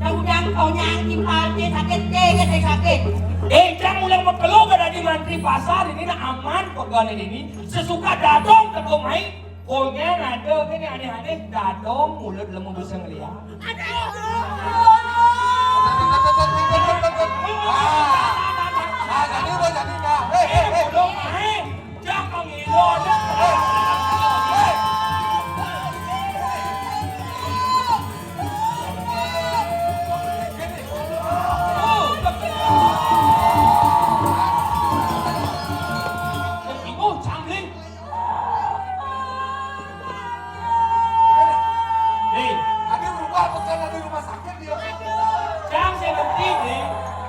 Dah udang kau nyang timpal je sakit, je ke sakit. Eh, cang ulang mekelo ke dadi mantri pasar ini nak aman pegan ini. Sesuka dadong teko mai. Konyang ada ke ni aneh-aneh, dadong mulut lemu bisa ngeliat. Ah, ah, jadi udah jadi dah. Hei, hei, hei. Belum, eh. Jangan ngilu, ada. Hei, hei. Oh, betul. Ibu, cangling. Hei, ada berubah bukan ada rumah sakit dia. Cang, saya ngerti, nih.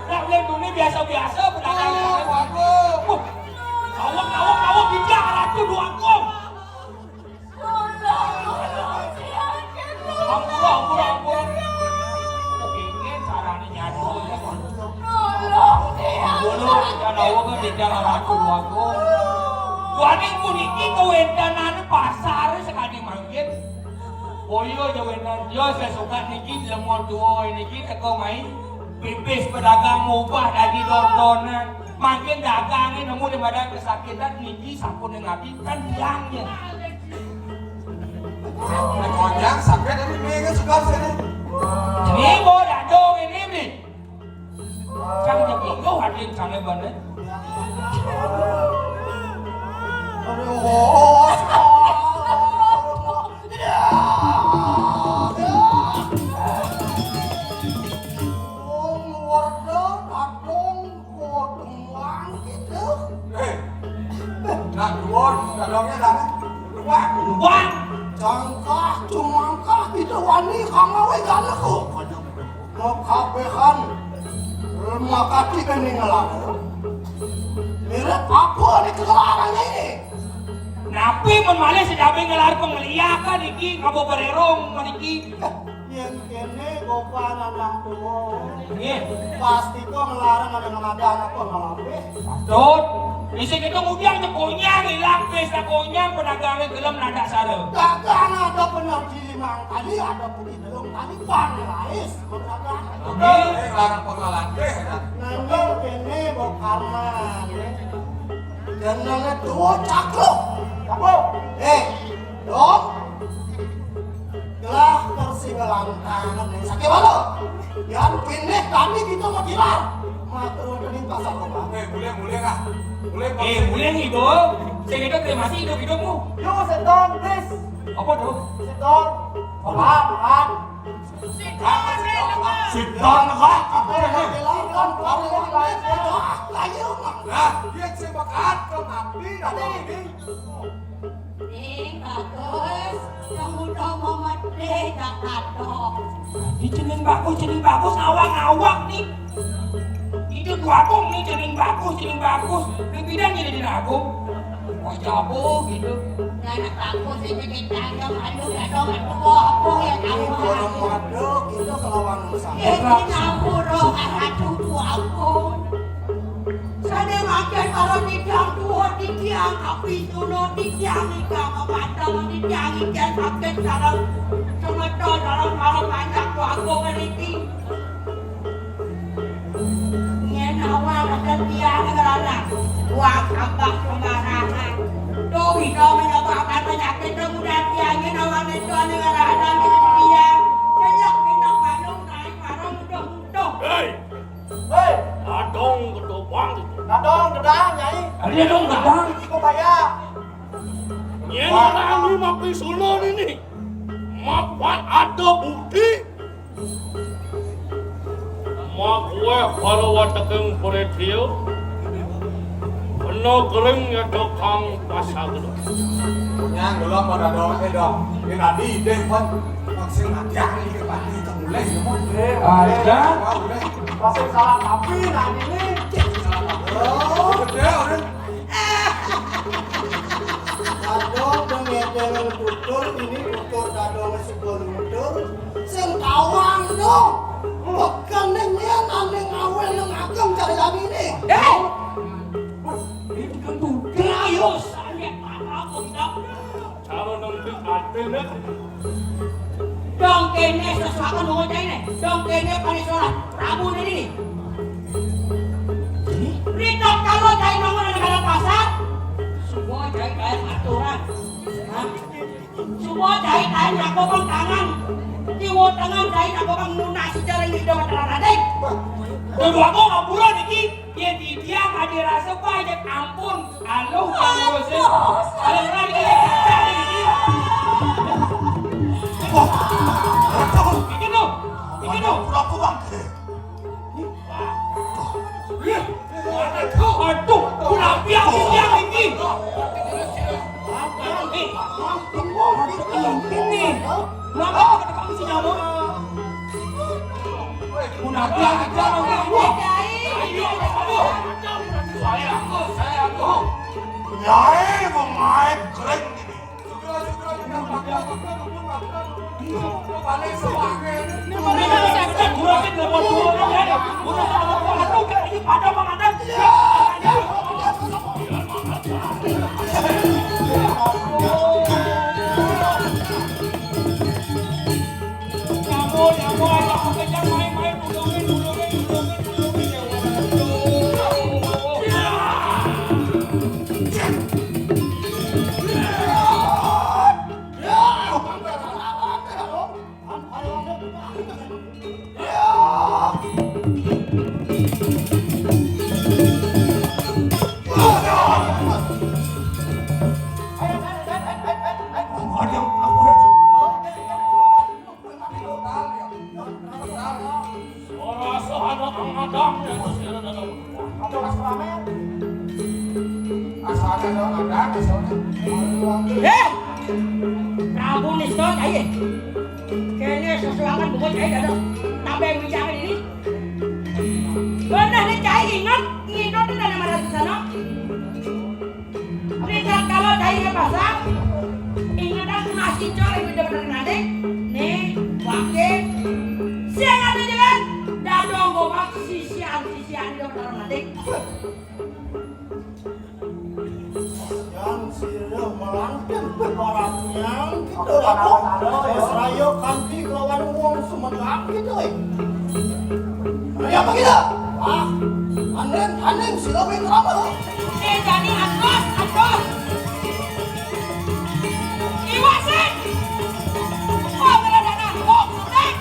Nak boleh dunia biasa-biasa, pedagang. Oh, waduh. Uh, awak, awak, awak, bijak, ratu dua kong. Ampura, ampura, ampura. Kepingin caranya nyatu, ya, Bang. Dulu, jangan awak kan bicara ratu dua kong. Tuaning puniki kawéntenan pasar sekali mangkin. Oh iya, jawénan. Yo, saya suka niki lemot dua niki teko mai. Pipis pedagang mubah dadi tontonan. Mangkin dagangnya nemu di badan kesakitan niki sampun ngati kan biangnya. Konyang sakit ini minggu suka sini. Ini mau dadong ini nih. Cang jadi yo hadir cang banget. Aduh. Wong warna kadung kodong gitu. Eh, nak duon, kadangnya kan. Wah, wah, cangkah, cumangkah gitu wani kamawe ganaku. Makabehan, makati kening lalu. Mirip apa nih kelarannya ini? Napi men malih sedabe ngelar pengeliakan iki, kabo bererong meniki. Yén kéné gopan anak tuwa. Nggih. Pasti kok ngelarang ada ngeladang apa ngelampir. Patut. Isi kita ngudiang cekonyang, ilang pesta konyang, pedagangnya gelem nadak sara. Dagang ada bener di limang kali, ada pun di telung kali, pan lais berdagang. Nggih. Eh, larang pengelan deh, ya. Nanging kéné kok karena, ya. Jenenge tuwa cakluk. Apa? Eh, dong. Gelah kursi belantangan nih. Sakit malu. Yan pindah tadi kita mau kilar. Matur di pasar koma. Eh, mulai, mulai lah. Mulai. Eh, mulai nih, Dong. Saya kira terima kasih hidup-hidupmu. Yo, setan, please. Apa tuh? Setan. Apa? Maaf, maaf. Sidang negara apa ini? Nah, dia sing bekat ke mati dah ini. Ning bagus, kamu dong mau mati dah kadok. Di jeneng bagus, jeneng bagus, awak-awak nih. Hidup Aku ini cening bagus, cening bagus. Lu bidan jadi dina aku. Oh, jabo gitu. Anak aku sih jadi tangga malu ya dong, aku apa ya kamu. Orang waduh, itu kelawan usaha. Ya, ini aku roh, anak aku. Sane makan karo titiang tuwa, titiang api suno, titiang ikan kepatang, titiang ikan sakit sareng semeton, sareng karo banyak warga ngriki. Yen awak ada tiang ngerana, wah, tambah sembarangan. Tuh, bisa menyebabkan penyakit kemudian tiang yen awak itu ada ngerana, tiang. Celok, kita kandung, naik, parang, udah, udah. Hei! Hei! Adong gedobang itu. Adong gedang, Nyai. Ada dong gedang. Kok kaya? Yen ora anu mapi suno nini. Mapat ada bukti. Makuwe para wateking pretriya. Kena kering nyata kang pasagena. Nyang gelem pada dong, eh dong. Ini tadi deh pun. Maksud nanti aku ini kembali itu mulai semua. Ada. Wah, udah. Masih salah tapi nah ini. Salah tapi. Oh, gede udah. Dadong dengedeng tutur ini tutur dadong sebuah tutur. Sing tawang to. Bekene nyen aning awel nang ageng cari lagi ini. Eh! Ini bukan tutur, ayo. Cara nang atene. Dong kene sesuatu nunggu cai ne. Dong kene paling solah. Rabu ne ini. Rita kalau cai nongol di dalam pasar, semua cai bayar aturan. Hah? Semua cai cai nyakopang tangan. Kiwo tangan cai nyakopang nunas jaring di depan tangan adik. Kedua kau ngapura niki. Yen didiang ade rasa pajet ampun. Aluh, aluh, sih. Aluh, lagi, lagi, lagi. Wah, aduh. Iki no. Iki no. Pura-pura. Aduh, aduh, kurang biar didiang iki. Ini. Kenapa kita kami si nyamuk? Mun aku yang ajar orang tua. Ayo, ayo, ayo. Saya aku, saya aku. Nyai memain kering ini. Ini mana bisa kita gurakin dalam waktu orang ya? Udah sama orang itu kan ini pada mengatakan. Ora usah ana kang ngadang, ya, Gusti, ana dalam. Ada Mas Pramen. Asal ada ngadang, asal ada. Eh! Prabu Nista, ayo. Kene sesuangan bungut, ayo, ada. Tambah bicara ini. Benar nih, cai ingat, nginum tuh dari mana di sana? Nek kala cai pasang, ingetan masih cor yang udah bener nanti. Nih, wakil. Siang ada jalan. Dadong gobak sisian-sisian udah bener nanti. Yang sira melangkah barangnya kita dapat. Wis raya kanthi kelawan wong Sumedang kita, eh. Raya apa kita? Ah, anen, anen, sira wing rama. Eh, jani atos, atos. Iwak sing. Wah, beradana. Wah, beradana.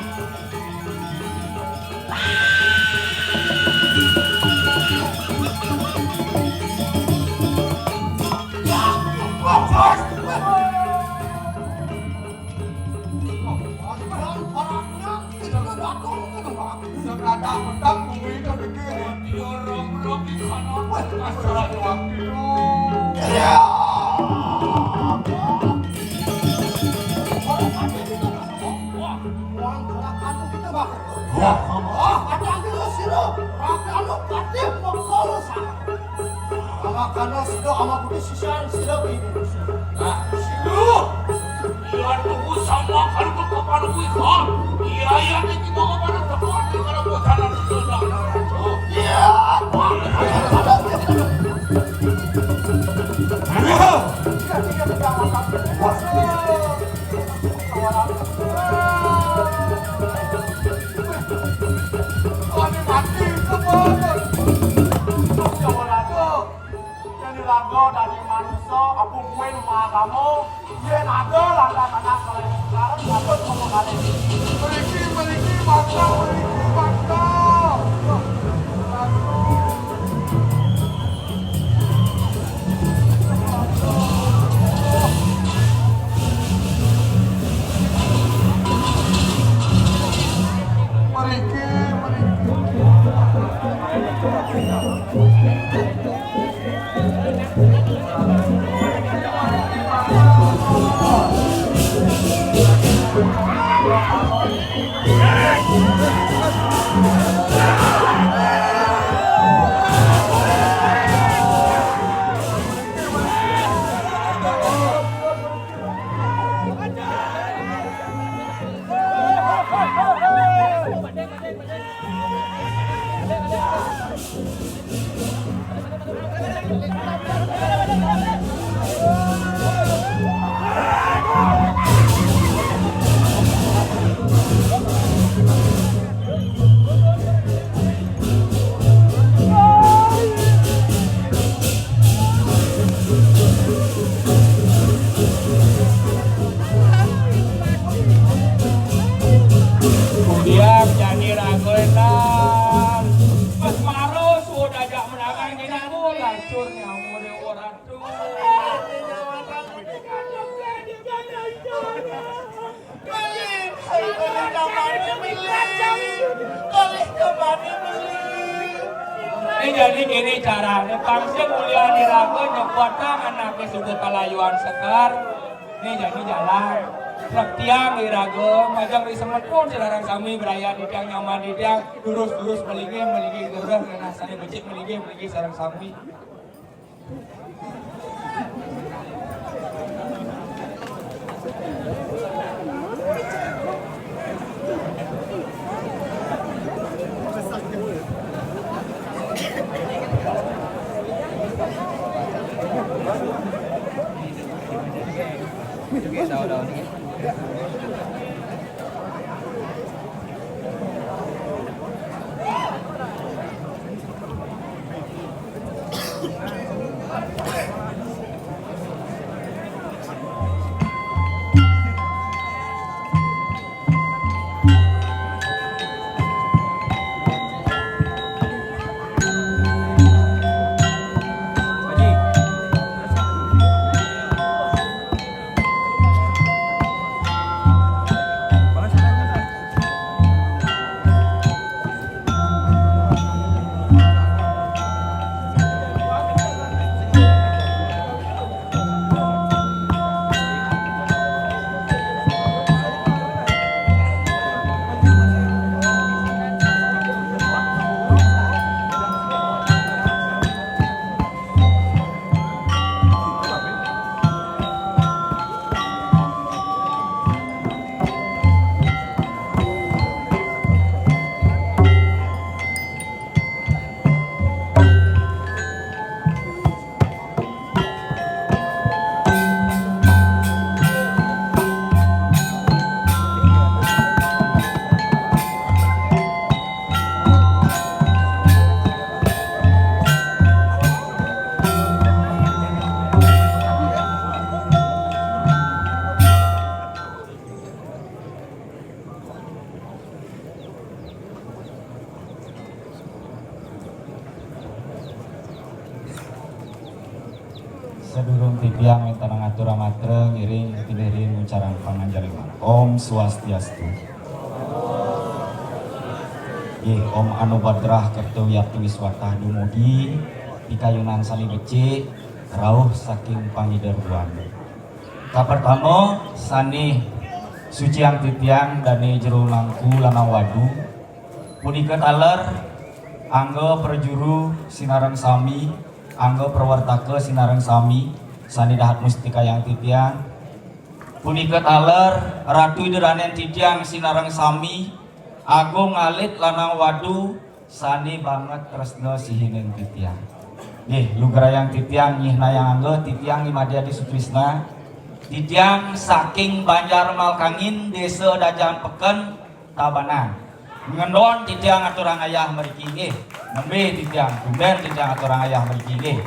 Dia mengkol sana. Ama kana sida ama budi sisian sida bini. Nah, sida. Iya tuh sama kalau ke kepala gue kan. Iya, iya, ini mau kemana? Teman di mana gue sana sida. Iya, apa? Aduh. Iya, iya, iya, iya. Wah, mati, kebon. Yang diraga dari manusia, apa mungkin mahakamu? Yen ada lantas anak kalau sekarang dapat ngomong kali. Meriki, meriki, bangsa, meriki, bangsa. Meriki, meriki. Kudiang jani raga étan. Pas maro suud ajak menangan dina gua lancur nyamur orang tuh. Ini jadi gini carané, pang sing mulia diraga nyekuatang anaké suka kalayuan sekar. Ini jadi jalan. Trep tiang iraga, majeng ri semetun sareng sami, braya di tiang, nyaman di tiang, durus-durus malinggih, malinggih durus, nah sané becik malinggih, malinggih sareng sami. Sadurung titiang wénten ngatur amatra, ngiring titiang nguncarang panganjali. Om Swastiastu. Nggih, Om Anubadrah Kerta Wiyakti Wiswatah dumugi pikayunan sané becik rauh saking Pangiderbuana. Kapertama, sané suciang titiang dané jero mangku lanang wadu, punika taler Angga prajuru sinareng sami, angga prawartaka sinareng sami, sane dahat mustikayang titiang. Punika taler Ratu Ida Danen titiang sinareng sami, agung alit lanang wadu, sane banget tresna sihining titiang. Nggih, lugrayang titiang nyihnayang angga, titiang Imadi Adi Sutrisna. Titiang saking Banjar Malkangin, Desa Dajan Peken, Tabanan. Ngendon titiang aturang ayah mriki nggih. Nembe titiang, tumben titiang aturang ayah mriki nggih.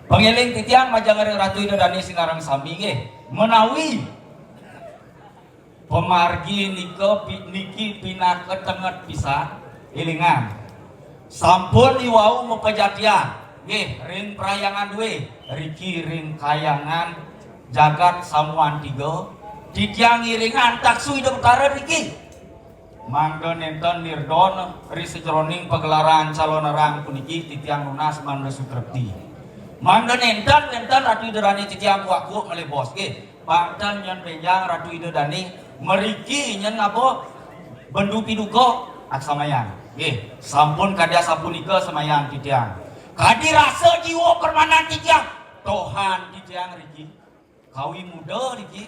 Pangeling titiang majeng ring Ratu Ida Dane sinareng sami nggih. Menawi pamargi nika pi-, niki pinaka tenget pisan, elingan. Sampun iwau mapejatian nggih ring Parhyangan Due, riki ring Kahyangan Jagat Samuan Tiga, titiang ngiringan taksu Ida Betara riki. Mangda nenten nirdon ri sajeroning pagelaran calonarang puniki titiang nunas mangda sutrepti. Mangda nenten, nenten Ratu Ida Rani titiang kuak-kuak malih bos nggih. Pangten nyen benjang Ratu Ida Dani mriki nyen ngaba bendu piduka aksamayang. Nggih, sampun kadi asapunika samayang titiang. Kadi rasa jiwa permanan titiang, tohan titiang riki. Kawi muda niki.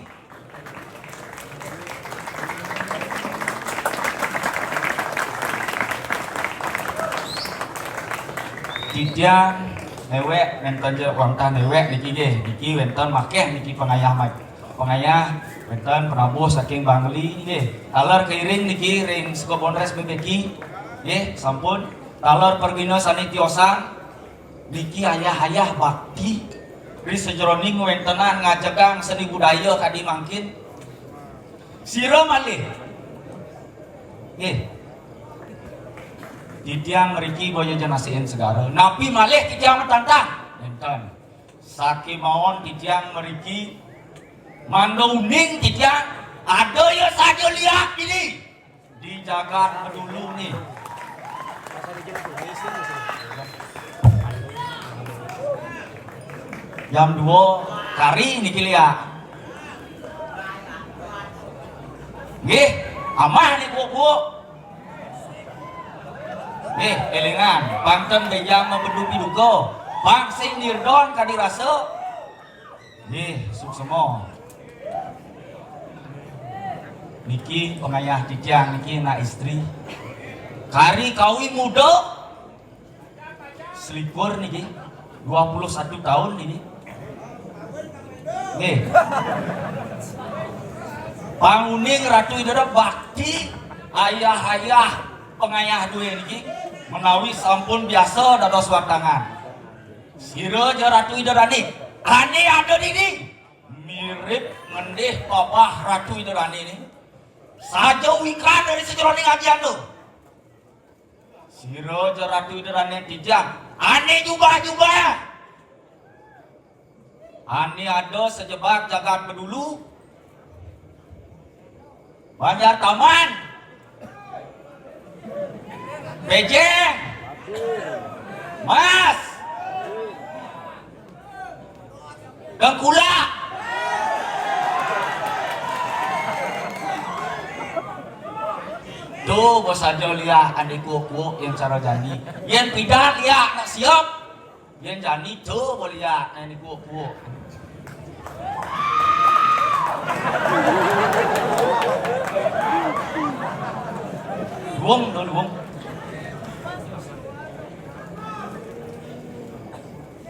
Titiang newek, wenten ja wantah newek niki nggih. Niki wenten makeh niki pangayah ma-, pangayah wenten penabuh saking Bangli nggih. Taler kairing niki ring Sukabondres B B Q nggih, sampun. Taler perwira sane tiosan niki ayah-ayah bakti ri sajeroning ngwentenan ngajegang seni budaya kadi mangkin. Sira malih. Nggih. Titiang mriki boya jenasihin segara. Napi malih titiang matantang? Nenten. Sakemawon titiang mriki mangda uning titiang ada ya saja liak dini. Di jagat Bedulu ni. Jam dua kari niki liak. Nggih, amah ni kuuk-kuuk. Nggih, elingan, pangten benjang mabedu piduka. Pang sing nirdon kadi rasa. Nggih, suksema. Niki pengayah titiang niki anak istri. Kari kawi muda. Selikur niki. Dua puluh satu tahun niki. Nggih. Panguning Ratu Ida bakti ayah-ayah pengayah due niki menawi sampun biasa dados watangan. Sira ja Ratu Ida Rani. Ane ada dini. Mirip ngendih babah Ratu Ida Rani ni. Saja wikan dari sajeroning ajian tu. Sira ja Ratu Ida Rani titiang. Ane jubah-jubah. Ane ada sajebag jagat Bedulu. Banjar Taman. Bejeng. Mas. Tengkulak. Tu, bosaja liak ane kuuk-kuuk yang cara jani. Yang pidan liak nak siap. Yang jani tu boleh liak ane kuuk-kuuk. Luung tu, luung.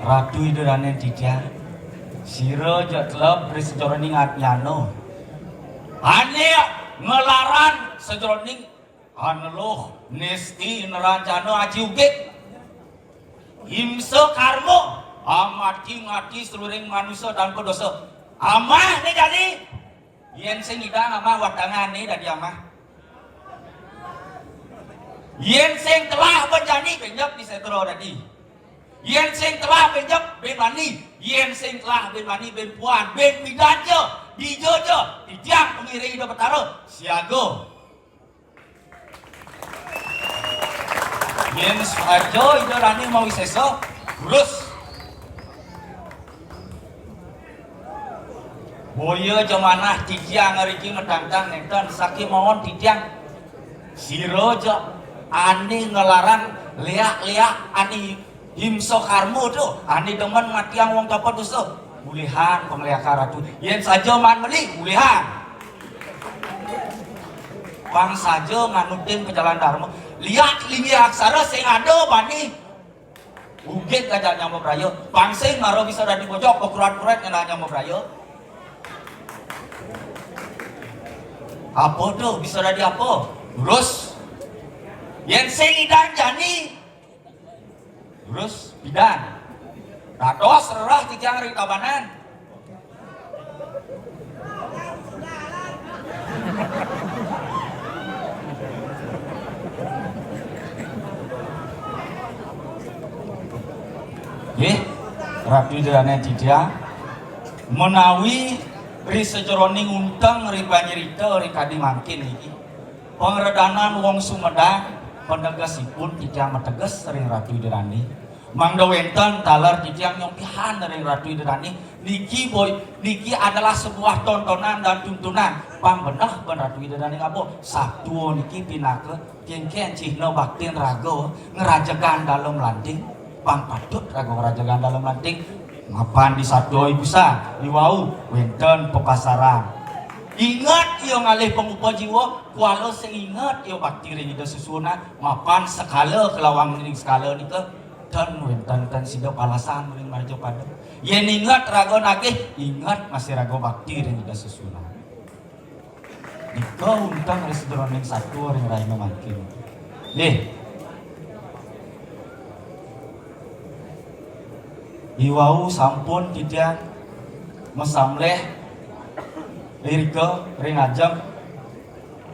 Ratu Ida Danen titiang, sira ja teleb ri sajeroning atnyana. Ane ngelaran sajeroning aneluh, nisti, nerancana, aji ugig. Himsa karma, amati ngati saluring manusa tanpa dosa. Amah ne jani. Yen sing ngidang amah watangan ne dadi amah. Yen sing telah ben jani benjep di setra dadi. Yen sing telah benjep ben mani. Yen sing telah ben mani ben puan, ben pidan ja, dija ja, titiang pengiring Ida Betara, siaga. Yen saja Ida Rani mawisesa, terus. Boya ja manah titiang ngriki matantang nenten, sakemawon titiang. Sira ja Ané ngelarang léak-léak, ané himsa karma to, ané demen matiang wong tapa dosa. Ulihan pangléakan ratu. Yén saja maan meli, ulihan. Pang saja nganutin pajalan dharma. Léak linggih aksara sing ada bani. Ugit kajak nyama braya. Pang sing mara bisa dadi bojog, pakurat-kurat ngenah nyama braya. Apa to bisa dadi apa? Terus, yén sing idan jani, terus pidan. Dados rerah titiang ring Tabanan. Nggih, Ratu Ida Dané titiang, menawi ri sajeroning unteng ri panyerita ri kadi mangkin niki, pangredanan wong Sumedang, panegesipun titiang mateges ring Ratu Ida Dané. Mangda wénten taler titiang nyopihan ring Ratu Ida Dané. Niki boy, niki adalah sebuah tontonan dan tuntunan. Pang beneh ben Ratu Ida Dané ngaba. Satua niki pinaka kéngkén cihna baktin raga ngrajegang Dalem Lanting. Pang patut raga ngrajegang Dalem Lanting. Mapan di satua ibusan, iwau wénten pepasaran. Inget ia ngalih pangupa jiwa, kuala sing inget ia bakti ring Ida Sesuhunan, mapan sekala kalawang ring sekala nika. Ten wénten ten sida palasan ring marjapada. Yén inget raga nagih, inget masih raga bakti ring Ida Sesuhunan. Nika unteng ring sajeroning satua ring rahina mangkin. Nggih. Iwau sampun titiang masamleh irika ring ajeng.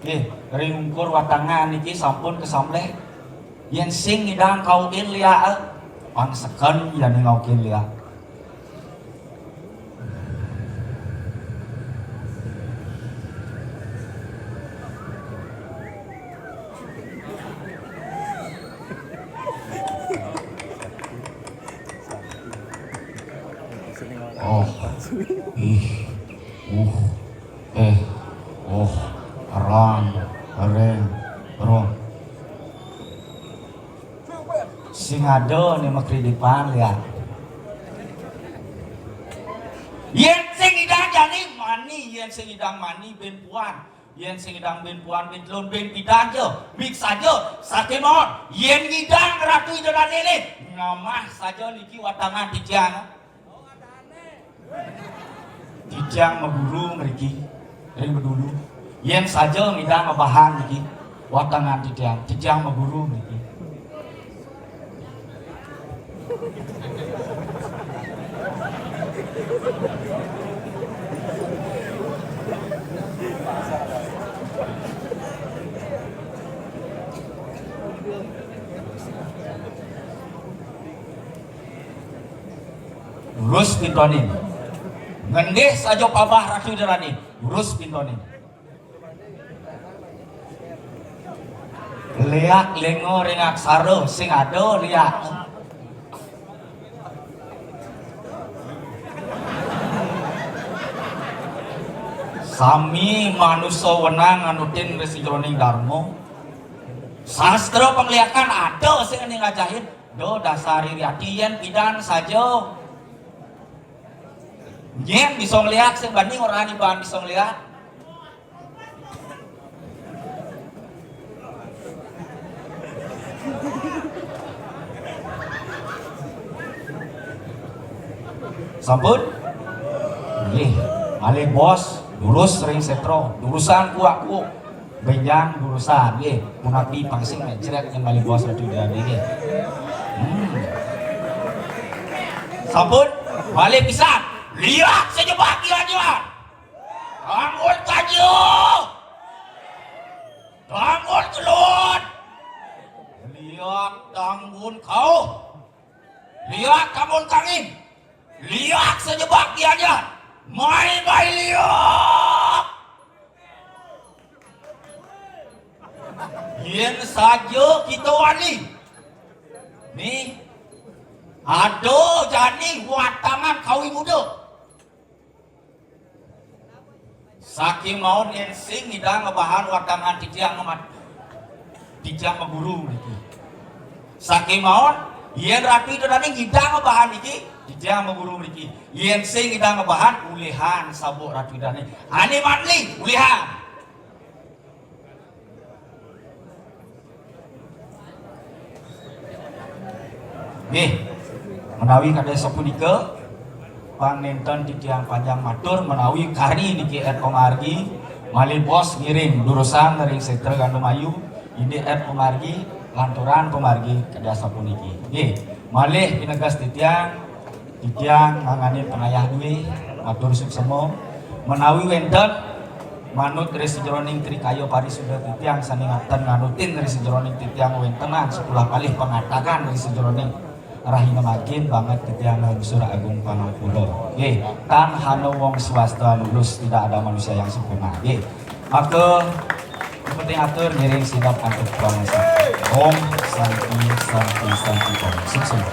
Nggih, ring ungkur watangan niki sampun kasamleh. Yén sing ngidang kaukin liak, pang seken jani ngaukin liak. Oh, ih, uh, eh, oh, rang, reng, rong. Sing ada né makridipan, ya. Yén sing idang jani mani, yén sing idang mani bén puan, yén sing idang bén puan, bén telun, bén pidan ja, mik saja, sakémaon. Yén ngidang Ratu Ida Dané, ngamah saja niki watangan titiang. Titiang maguru mriki ring Bedulu. Yén saja ngidang ngebahan niki watangan titiang, titiang maguru mriki. Lurus pintonin. Ngendih saja pabah Ratu Ida Dané. Lurus pintonin. Liak lenga ring aksara sing ada liak. Sami manusa wenang nganutin ring sajeroning dharma. Sastra pangliakan ada sing ngajahin. Do dasar iri ati yén pidan saja. Nyén bisa ngeliak sing bani ora niban bisa ngeliak. Sampun? Nggih, malih bos, lurus ring sétra, lurusan kuak-kuuk. Bénjang durusan, nggih. Punapi pang sing jrét nyen malih bos Ratu Ida Dané, nggih. Hmm. Sampun, malih pisan. Liak sajebak Gianyar. Tanggul kaja. Tanggul kelut. Liak tanggul kauh. Liak tanggul kangin. Liak sajebak Gianyar. Mai bai liak. Yén saja kita wani. Nih, ada jani watangan kawi muda. Sakémaon yén sing ngidang ngebahan watangan titiang ngemat. titiang maguru mriki. Sakémaon, yén Ratu Ida Dané ngidang bahan niki, titiang maguru mriki. Yén sing ngidang bahan, ulihan sabuk Ratu Ida Dané. Ané mateli, ulihan. Nggih, menawi kade sapunika, pang nénten titiang panjang matur menawi kari niki ét pamargi, malih bos ngiring durusang ring Sétra Gandum Ayu, indik ét pamargi, lanturan pamargi kade sapuniki. Nggih, malih pineges titiang, titiang nganganin panayah duwé, matur suksema, menawi wénten manut ri sajeroning trikaya parisuda titiang sané ngaten nganutin ri sajeroning titiang wéntenan sepuluh kalih pangatakan ri sajeroning rahina magin banget titiang ngangsur agung pangampura. Nggih, tan hana wong swasta lulus, tidak ada manusia yang sempurna. Nggih. Maka, penting atur ngiring sineb antuk prangasan. Om Santi, Santi, Santi, Om. Suksma.